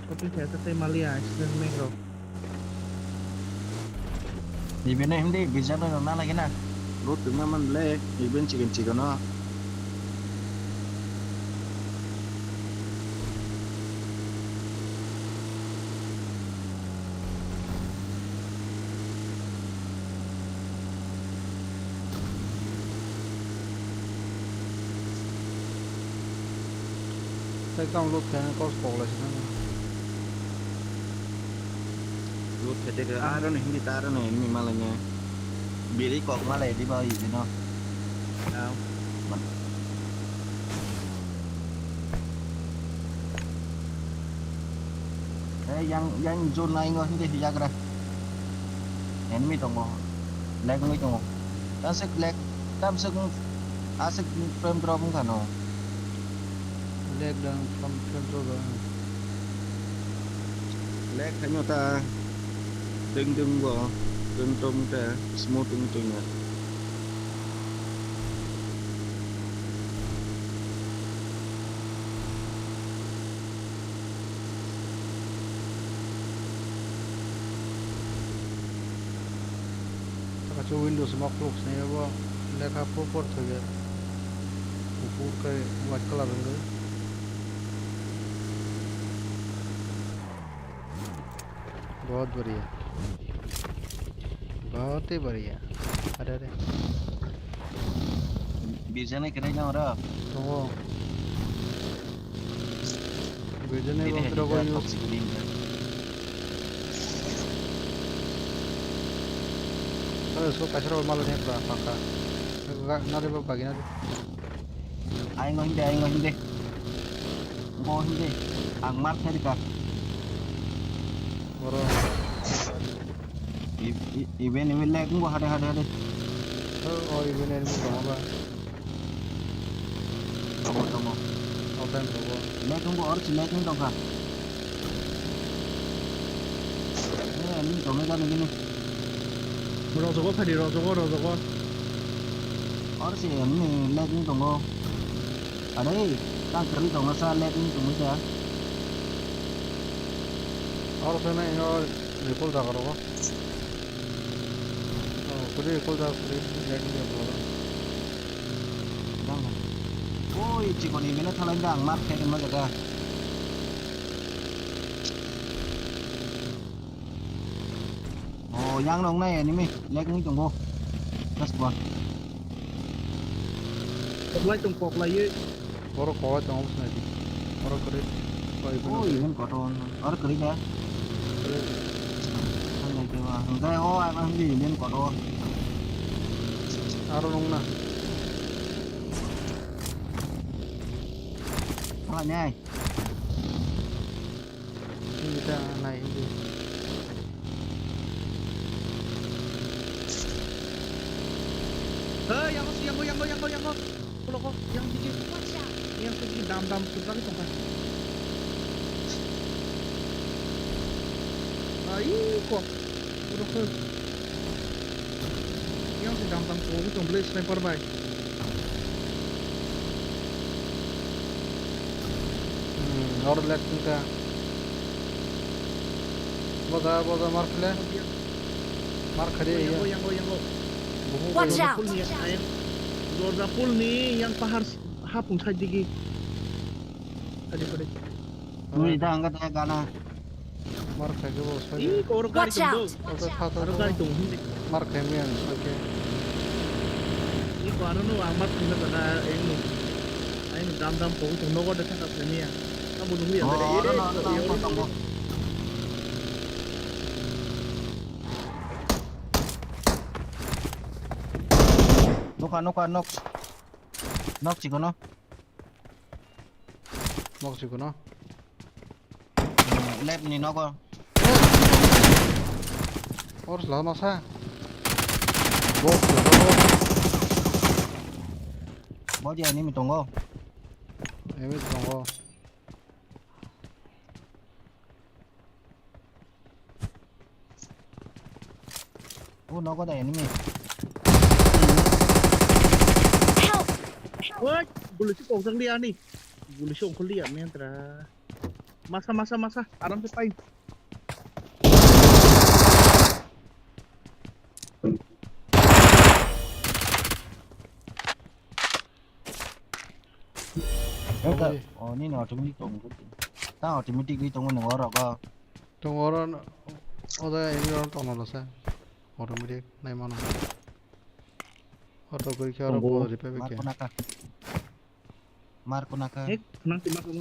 Shopping kayak tadi malia, accident mek rok. Ibini hindi bijak no na lagi na. Loot tungma man le, ibin chicken chicken no. Tei tamo loot khaina kos kok lai sinai. Loot khaite khe aro no hindi ta aro no enemy malai ne. Biri kok malai di ba oi dino. Ao. Eh, yang, yang zone laingo hindi hijagra. Enemy tongo. Lag wngwi tongo. Tamswk lag, tamswk, aswk frame drop wngkha no. Lag dang, frame, frame drop dang. Lag khaino ta ding ding bo, ding dong ta smooth wngwi tongya. Kaisa Windows mok phuluk swnai abo lekha phur phur thwikhe kuphur khe white colour wngwi. Bahut badhiya. Ba, tei bariya. Are, are. Birjani kene na ora. Tongo. Birjani bang tro ko use. Ore, so kasaro malo ne pa, paka. Ga, na de ba, bagi na de. Aing o hindi, aing o hindi. Bo hindi. Ang mark tadi ka. Oro. I-, i-, iben, iben lag wngkha hade, hade, hade. O, o, iben enemy tongo ba? Tongo, tongo. O time rogo. Lag wngkha, oro si lag wng tongkha. Eh, enemy tongo gani gini. Rojogo phadi, rojogo, rojogo. Oro si enemy lag wng tongo. Adai, tang kwrwi tongo sa, lag wng tongwi kha. Oro sana ino recall da karo. Oh, kwrwi recall da, kwrwi lag wng tongkha. Oi, chikoni mena thalai da ang mar khe ma jaga. Oh, yang nong nai enemy, lag wng tongo. Last one. Koklai tong, koklai ye. Oro koklai tong, obos nai di. Oro kwrwi. Oi, Oh, even koton. Oro kwrwi da. Kwrwi. Ang nai khe ba. Ang dai, oh, ang hindi even koton. Aro nong na. Thalai nai. Hindi ta nai hindi. Hey, yango, yango, yango, yango, yango. Pulo ko, yang digi. Watch out! Yang digi dam dam sujak tongkha. Ai ko. Pulo ko. Yang si dam dam sujak tong beli sniper bai. Hmm, oro lag wngkha. Boja, boja, mar khle. Mar khade Yango, iya. Yango, yango. Bubu Watch bai. Out! Dorja pulni yang, dorja pulni yang pahar hapung side digi. Tadi, tadi. Tui da angka da gana. Mar khaikhe bo soi. Ih, kor gari Watch tong out! Do. Oto tha tha Aro tha. Gari tong hindi. Mar khai miya soi khe. Ih, ko aro no ang mar khna da na, eh, no. Ai no dam dam ko tong nogo de thaka khna miya. Abo no huya. Oh, aro no, aro no, tongo. Noka, noka, nok. Nok chikono. Nok chikono. Hmm, left ni nogo. Or sla masa. Bo sla bo. Bo dia ni mi tongo. Emi tongo. O nogo da enemy. Help! Oi, guli si kok jang liya ni. Guli si ongkol liya mentra. Masa, masa, masa, aram se pai. Oi. Oh, nini automatic tong. Ta automatic ri tong nang oro go. Tong oro, o da ini oro tong nang sa. Automatic nai mano. Auto kori khe oro Tong bo bo. Repair Mar ke. Kona ka. Mar kona ka. Hek, nang si mar kona.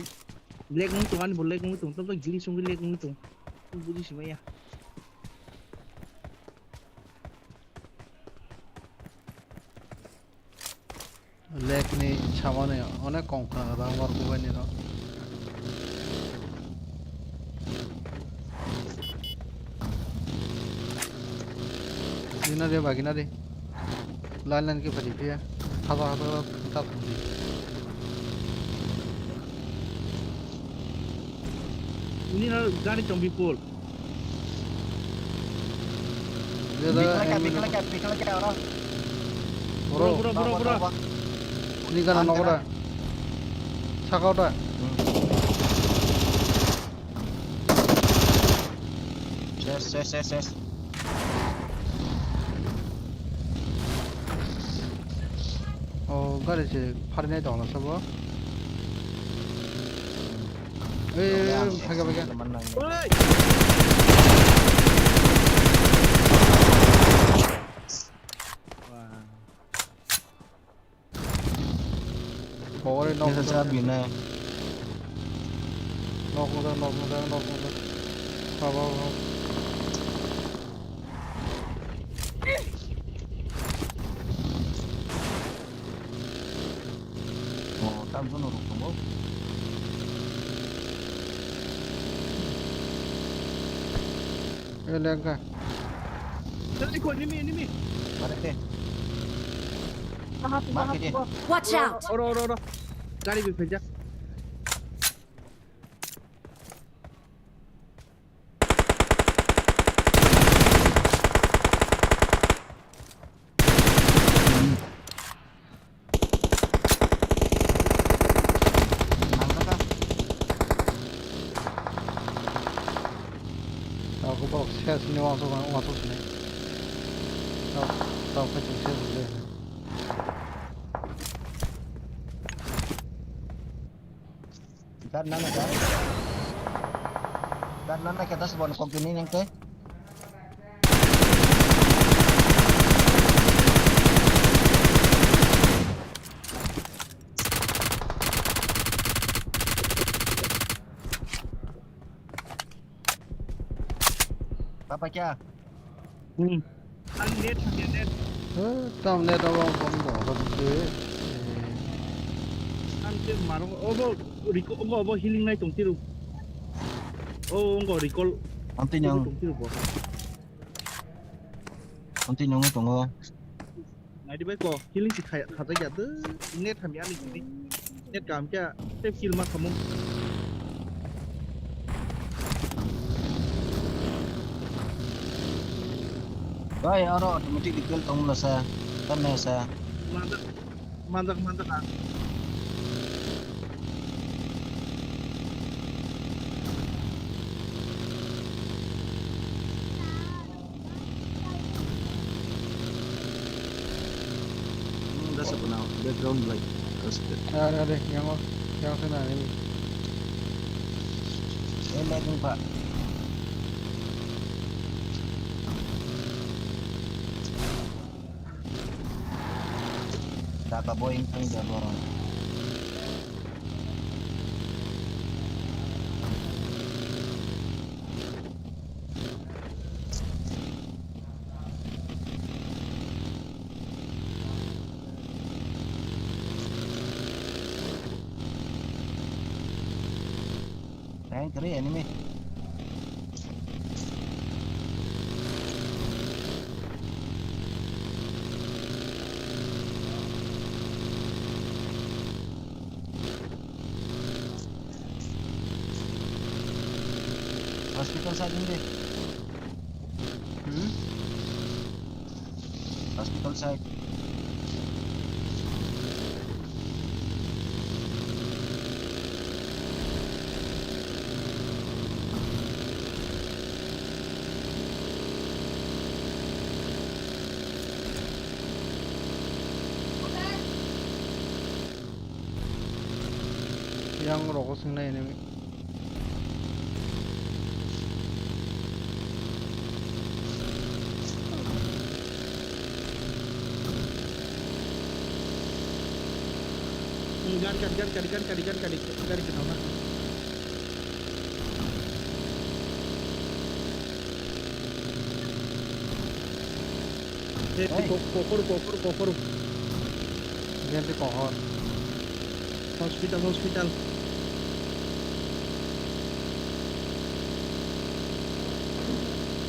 Black nung tong ani bo black nung tong. Tong tong jili sung black nung tong. Buji si maya. Lake ni samani onek kom khna kha da, Marco bai ni no. Gina de ba, gina de. Line line ke phadi phiya. Haba haba ta thangdi. Ini na gari tong bipul. Bikla ka, bikla ka, bikla ka, oro. Bro, bro, bro, bro. Ni gana nogo da. Saka da. Ses, ses, ses, ses. O gari se pharinai tongla sabo. Ei, ei, ei, phaiga, phaiga. Oi! Nok Kisa cha bine. Nok mojak, nok mojak, nok mojak. Baba, baba. Oh, tam jono rok tongo. Eh, lengka. Tadi ko enemy, enemy. Mare te. Watch out! Oro, oro, oro. Gari bi phaijak. Tau khe borok ses hwnwi uansuk, uansuk sinai. Tau, tau khe chwng ses hwnwi. Dar nana dar. Dar nana kita sebuah kopi ni nengke. Papa kya? Hmm. Ang net hamya net. Eh, tam net abo ang kom dong, kom dong. Ang te marong obo riko obo obo healing nai tong tiru. O ngo recall. Ang te nyang. Tong tiru bo. Ang te nyang tongo. Naidi bai ko healing si khaya khata ya de. Net hamya ni gini. Net kam kya te kill ma khamu. Bai aro automatic recall tong la sa. Kan na sa. Mandak mandak mandak ah. Hmm, that's a banana. Background light. That's good. Are, are, yang o, yang sana ini. Eh, light lupa. Taka boy yang kang jabo. Tank kiri enemy. Hospital side hindi. Hmm? Hospital side. Yang rogo sing nai enemy. Gari, gari, gari, gari, gari, gari, gari, gari, gari, gari, gari, gari. Eh, hey. Ko-, kokor, kokor, kokor. Gente kokor. Hospital, hospital.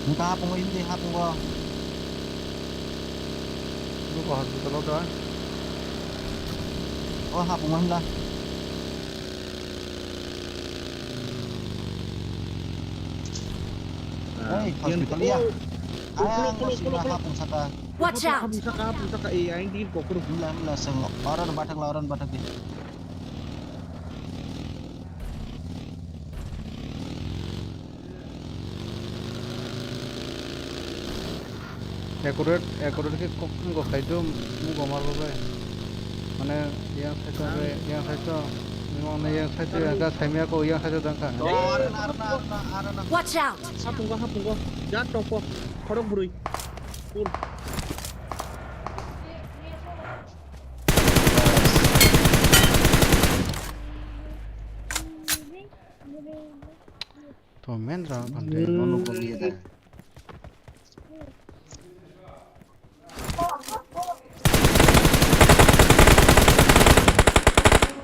Nta hapungo, hindi hapungo. Nungkha hospital o da. O hapungo himla. Hey, hospital ya. Ayang, sila hapung saka. Watch out! Hapung saka, hapung saka, eh, ayang di kokor. Mula, mula, seng. Orang batak lah, orang batak di. Accurate, accurate khe kok wngkha kaitor mugo marbo bai. Mane yang side o, yang side o, yang side o, yang side o, yang side o dangkha. Watch out! Hapungo, hapungo. Ja topo. Khorok bwrwi. Full. To Mendra bhante. Nono kok liye da.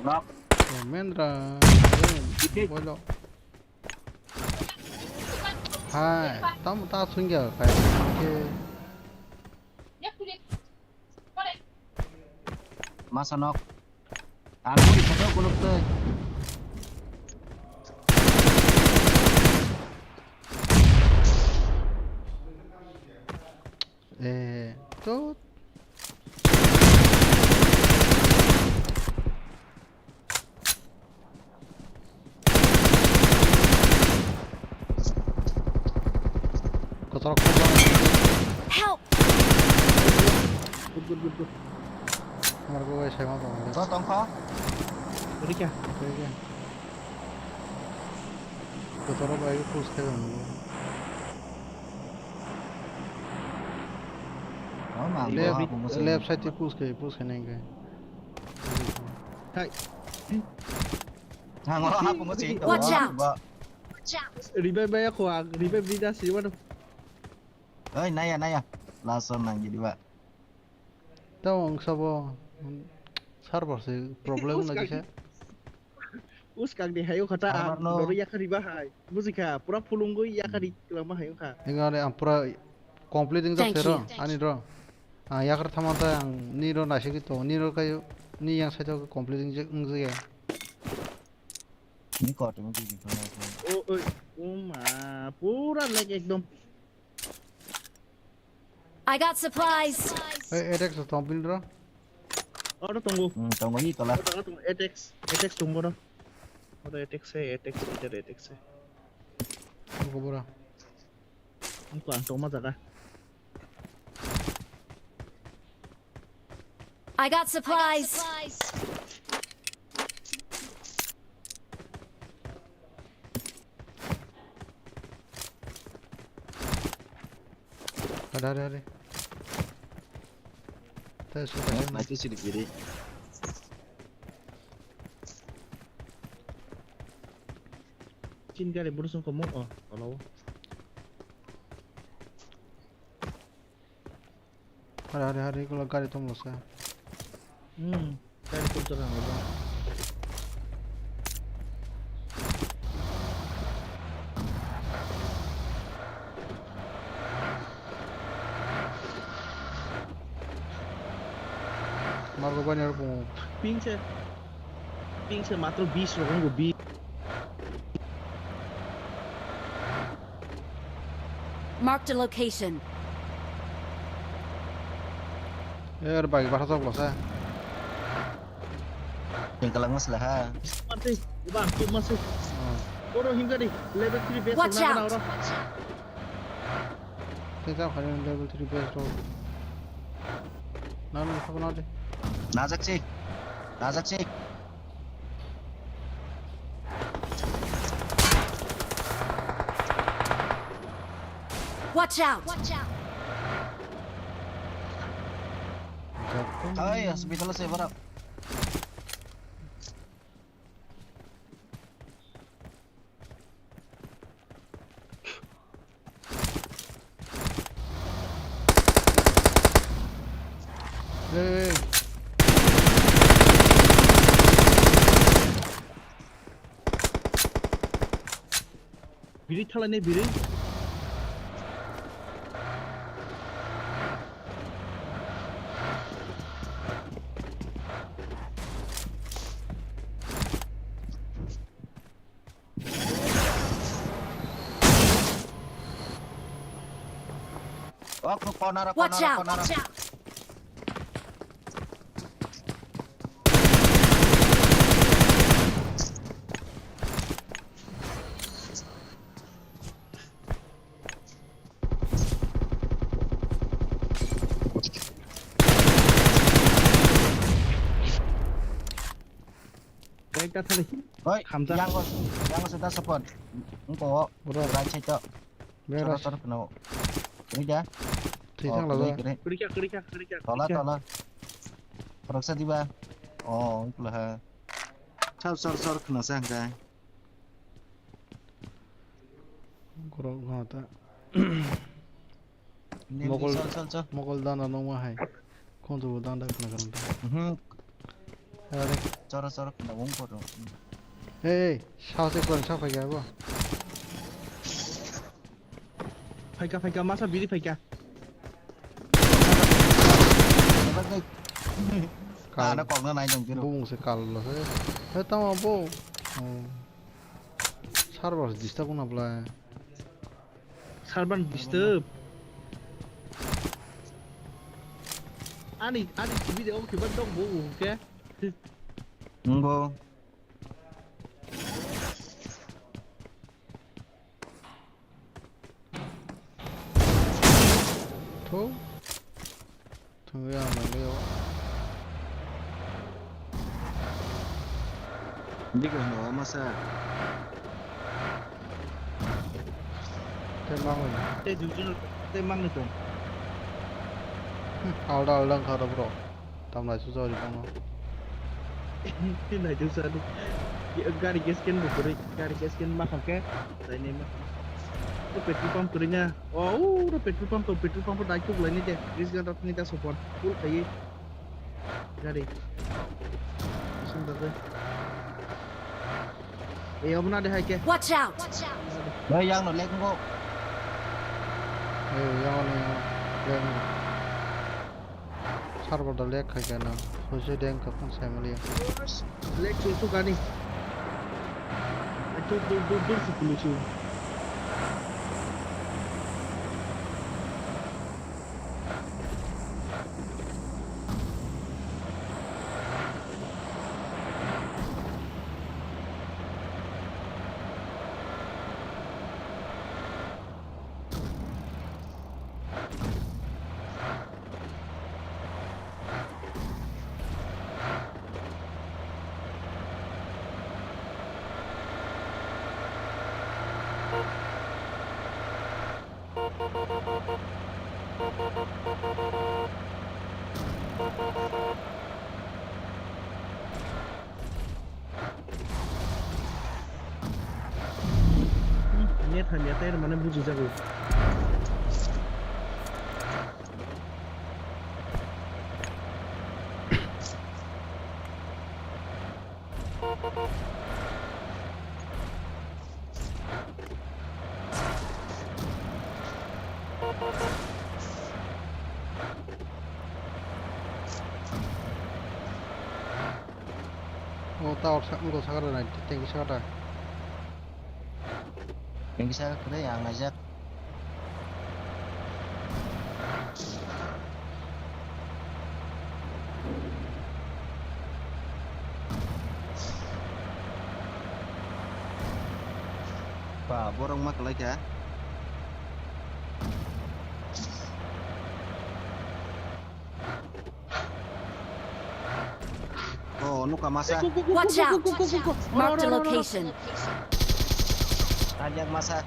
Knock. To Mendra. Boilo. Hai, tam ta sungya kai. Masa nok. Aku di sana kuluk tuh. Eh, tut. Kotor kotor. Help! Good, good, good, good. Amar go guys, saya mau tolong. Kau tongkha? Beri kya? Beri kya? Kotor bai push khe dong. Oh, ma, left, gua, aku musuh. Left side push khe, push khe neng khe. Hai. Nang oro hapu mo ching. Watch out. Revive bai ako ang, revive di das, revive. Oi, naya, naya. Last one nang gidi ba. Tamo ang sabo server se problem na kisa. Uskang ni hayo khata ang lori yakari ba hai. Bujikha, pura pulungwi yakari lama hayo kha. Engare ang pura complete ingjak sero, ani ro. Ang yakar thamanta ang ni ro naisiki to, ni ro kayo, ni yang side complete ingjak wngjakya. Ni koto mo biji khana. O, oi, o ma, pura lag ekdom. I got supplies. Hey, attack sa tong pin ro. Oro tongo. Hmm, tongo ni tola. Oro tongo, tongo. Attack, attack tongo ro. Oro attack se, attack se, oro attack se. Buko bora. Ang ko ang tongma jaga. I got supplies. Hari, hari, hari. Tei suka. Eh, mati sih di kiri. Chin gari burusong komo, oh, kalau. Hari, hari, hari, kalau gari tong losa. Hmm, gari tong losa. Margo bani aro pungo. Ping se, ping se matro bis rogo, bis. Marked a location. Er bagi bahasa jok losa. Yang kalang mas lah ha. Mati, bang, tu masih. Oh. Oro hingga di level three base. Watch out. Tei jang khaina level three base rok. Nang nang thok nang de. Najak si. Najak si. Watch out. Watch out. Ai, hospital se bara. Hey. Biri thalai ne biri. Oh, corner, corner, corner. Watch out! Ekta thani. Oi, khamjak. Yang, yang sudah support. Engko, bro. Right side to. Bro, choro, choro, keno. Ini dia. Thwi thang lago. Kiri kya, kiri kya, kiri kya. Tola, tola. Khoroksa diba? Oh, ikulo ha. Sor, sor, sor, keno sa hangka. Korok no ta. Mokol, chal, chal, chal. Mokol dana nongma hai. Khonjuro danda khna khna ta. Mhm. Are. Choro, choro, khna wng koto. Hey, hey, sa se kon sa phai ga bo. Phaika, phaika, masa biri phaika. Ka-, ano kokno nai tong bini. Bumung se kal lo se. He tamo bo. Oh. Server disturb wngna bwlai. Server disturb. Ani, ani T V de ok khiba dok bo ke. Nungo. Tho. Thangwi ang manliya o. Dikhe hwnwi masa. Tei mangwi. Tei jujun, tei mangwi tong. Hmm, alda alda wngkha rw borok. Tam naisuk jagwi tongno. Naisuk jagwi. Gari gas can bo kwrwi, gari gas can ma kham khe. Taini ma. Oro petrol pump kwrwi na. O, oro petrol pump tong, petrol pump o daituk laini de. Gas can rok ni da support. Full khaiwi. Gari. Sum da de. E, obo na de hai khe. Watch out! Bai, yang no lek ngo. E, yang no, yang no. Lek ngo. Server da lag khai khe no, soi soi deng kha phung sai mali. Lag chung chung ani. Dur, dur, dur, dur, sukulu chung. Net hamya tei mane buji jago. O tower sa, wngkha sakha da nai, tanki sakha da. Tanki sakha kwrwi ang naijak. Ba, borok ma kwlai kha. Oh, nukha masa. Watch out! Marked a location. Ajak masa.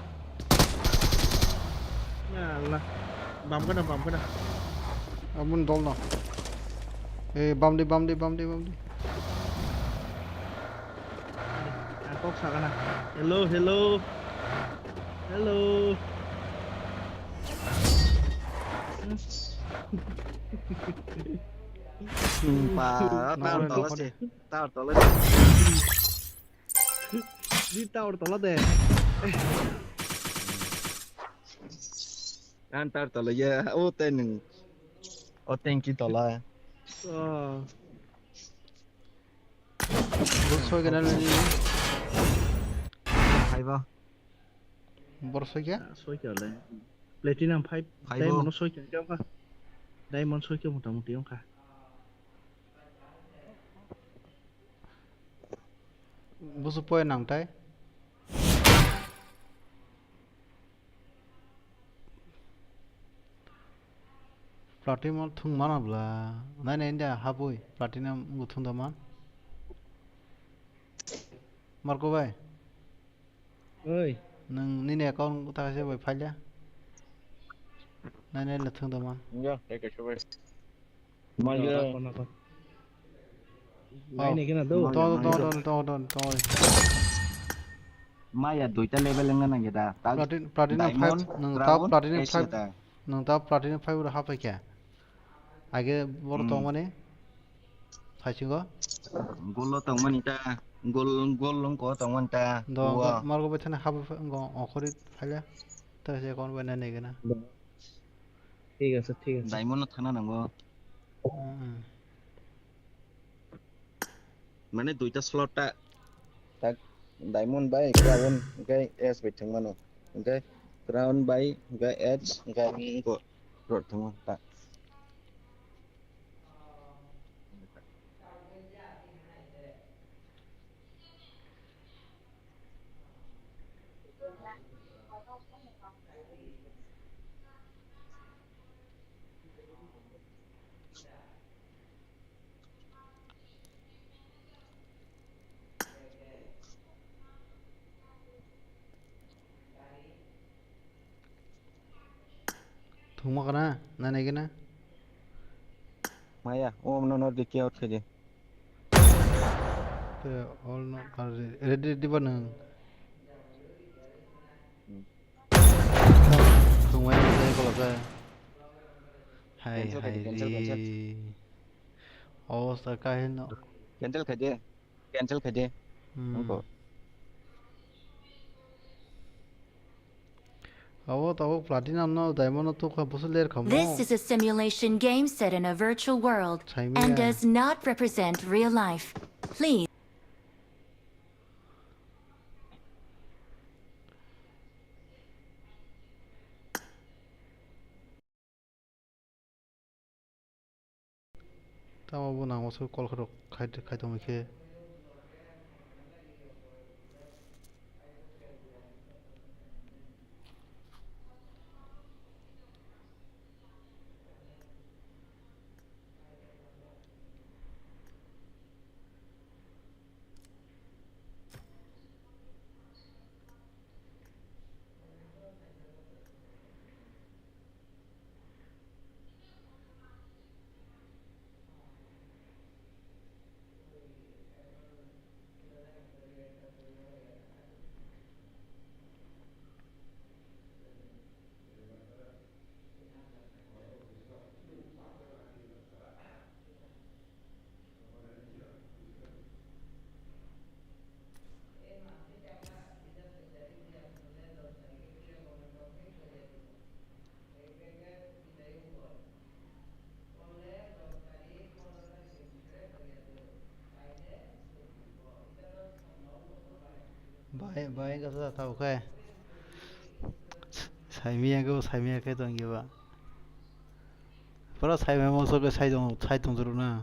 Ya Allah. Bam kana, bam kana. Amun dol no. Eh, bam di, bam di, bam di, bam di. Ang kok sakana. Hello, hello. Hello. Sumpah, tower tola sih. Tower tola sih. Di tower tola de. Ang tower tola ya, o tenung. O tanki tola. Oh. Bor soi kena nini. Haiba. Bor soi kya? Ah, soi kya le. Platinum five. Haibo. Diamond soi kya kya ka? Diamond soi kya mota moti ong ka. Busu poi nang tai. Platinum thung mana bla. Nai nai inda hapui. Platinum wngkha thung da man. Marco bai. Oi. Nang nini account ta se bai phaila. Nai nai le thung da man. Ya, thank you so much. Maya. Nai nai kena do. To, to, to, to, to, to. Maya duita level wngna nangya da. Ta Platin-, Platinum Diamond, five, nwng ta Crown, Platinum Ace five, ta. Nwng ta Platinum five ro hapai khe. Age boro Hmm. tongmani saisingo. Golo tongmani ta, gol, gol wngko tongmani ta. Do, Wa. do, margo bai thani hapai pha-, wngko, okhori phaile. Ta se kon bai nai nai gana. Thik ase, thik ase. Diamond no thana nango. Hmm. Mane duita slot ta, ta diamond bai crown hwnkhe ace bai thwngmano. Hwnkhe crown bai hwnkhe ace hwnkhe ang wngkha rot thwngma ta. Thwngma kana, nai nai gana. Maya, o no no dikhe out khaidi. Te all no, ready, ready ba nwng? Hmm. Thwngmani tei kolokjak. Hai, cancel khaidi, hai cancel, cancel. Ri. Obosta kahino. Cancel khaidi. Cancel khaidi. Hmm. Nangkho. Abo tabuk platinum no diamond no tukha busu ler khamo. This is a simulation game set in a virtual world Saimaya. And does not represent real life. Please. Tamo bo nang wansuk call khe rok khai, khai tongmani khe. Bai, bai, wngkha sa tau khe. Saimaya khe bo, saimaya khe tong khe ba. Pura saimaya mosok khe sai tong, sai tong juru na.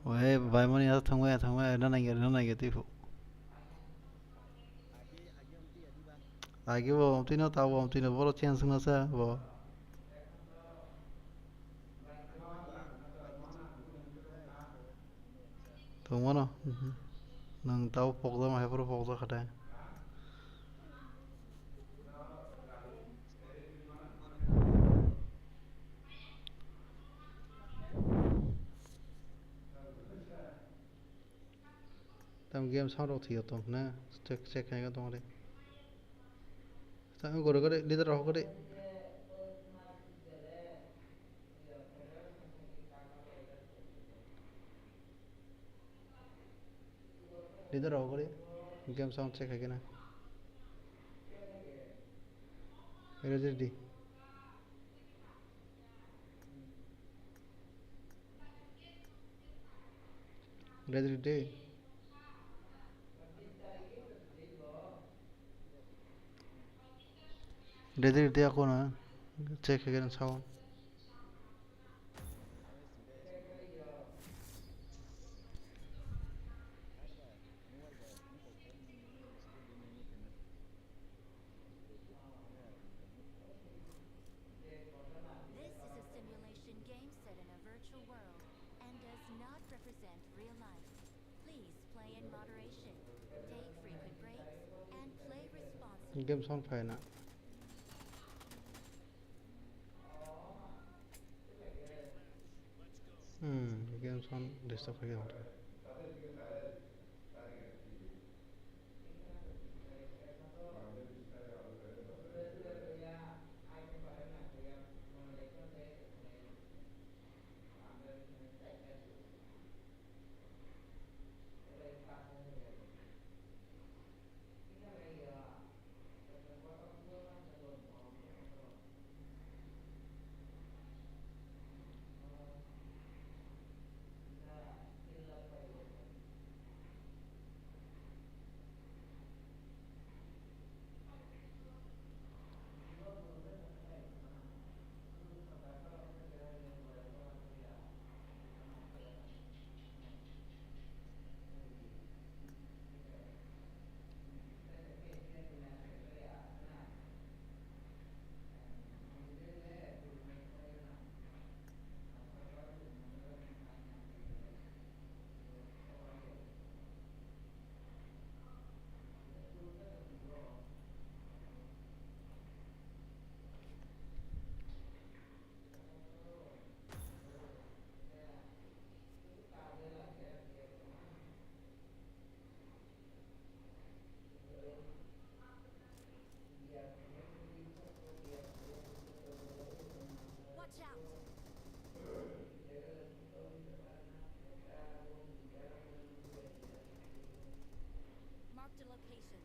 Oi, bai mani ya thangmaya, thangmaya, na nangya, na nangya twi phu. Agi bo omtwi no, tabo omtwi no, boro chance wngna sa bo. Tongmano. Mhm. Nwng tabo pokjak ma, haphuru pokjak kha de. Tam game sound rok thwio tong na, check, check khai tong de. Tam gore gore leader rok gore. Leader rok gore. Game sound check khai na. Ready, ready. Ready, ready. Ready, ready, ako na. Check again, sound. This is a simulation game set in a virtual world and does not represent real life. Please play in moderation, take frequent breaks, and play responsibly. Game sound phai na. Hmm, game sound disturb khai khe. Marked a location.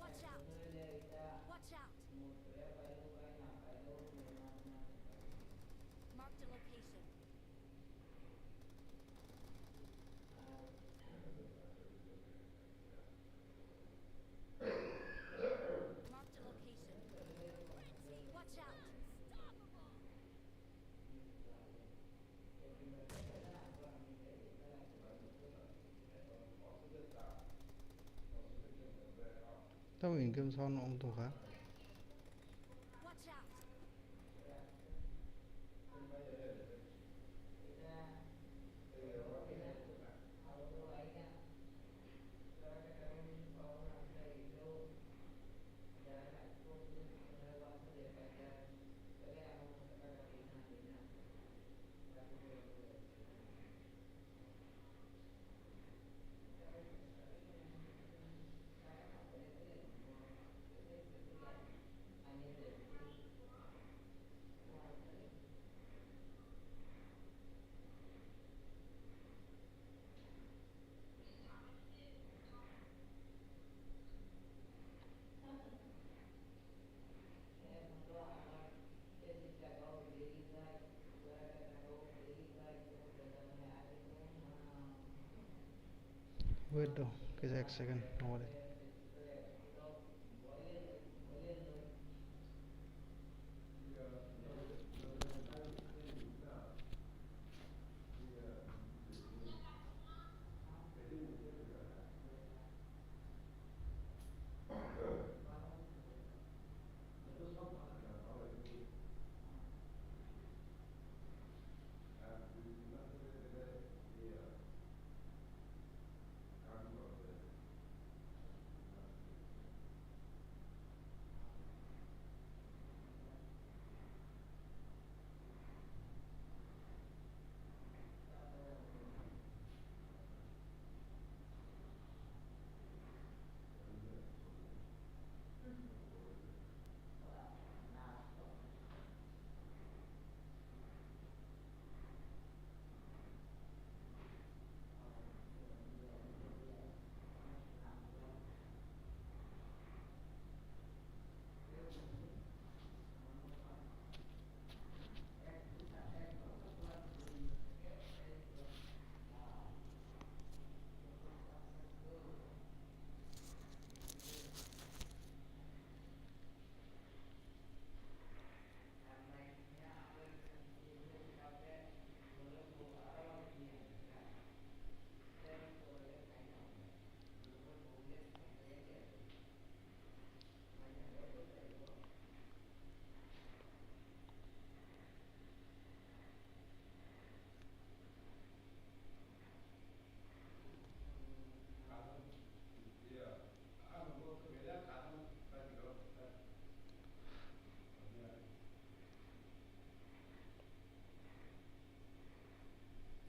Watch out! Watch out! Marked a location. Marked a location. Watch out! Tamo in-game sound ong tongkha. Watch out! Wait do, kisa ek second, nongole.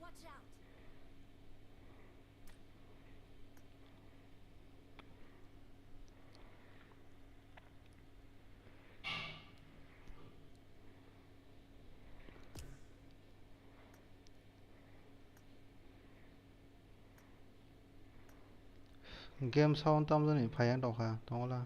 Watch out! Game sound tamjani phaiya tongkha, tongola.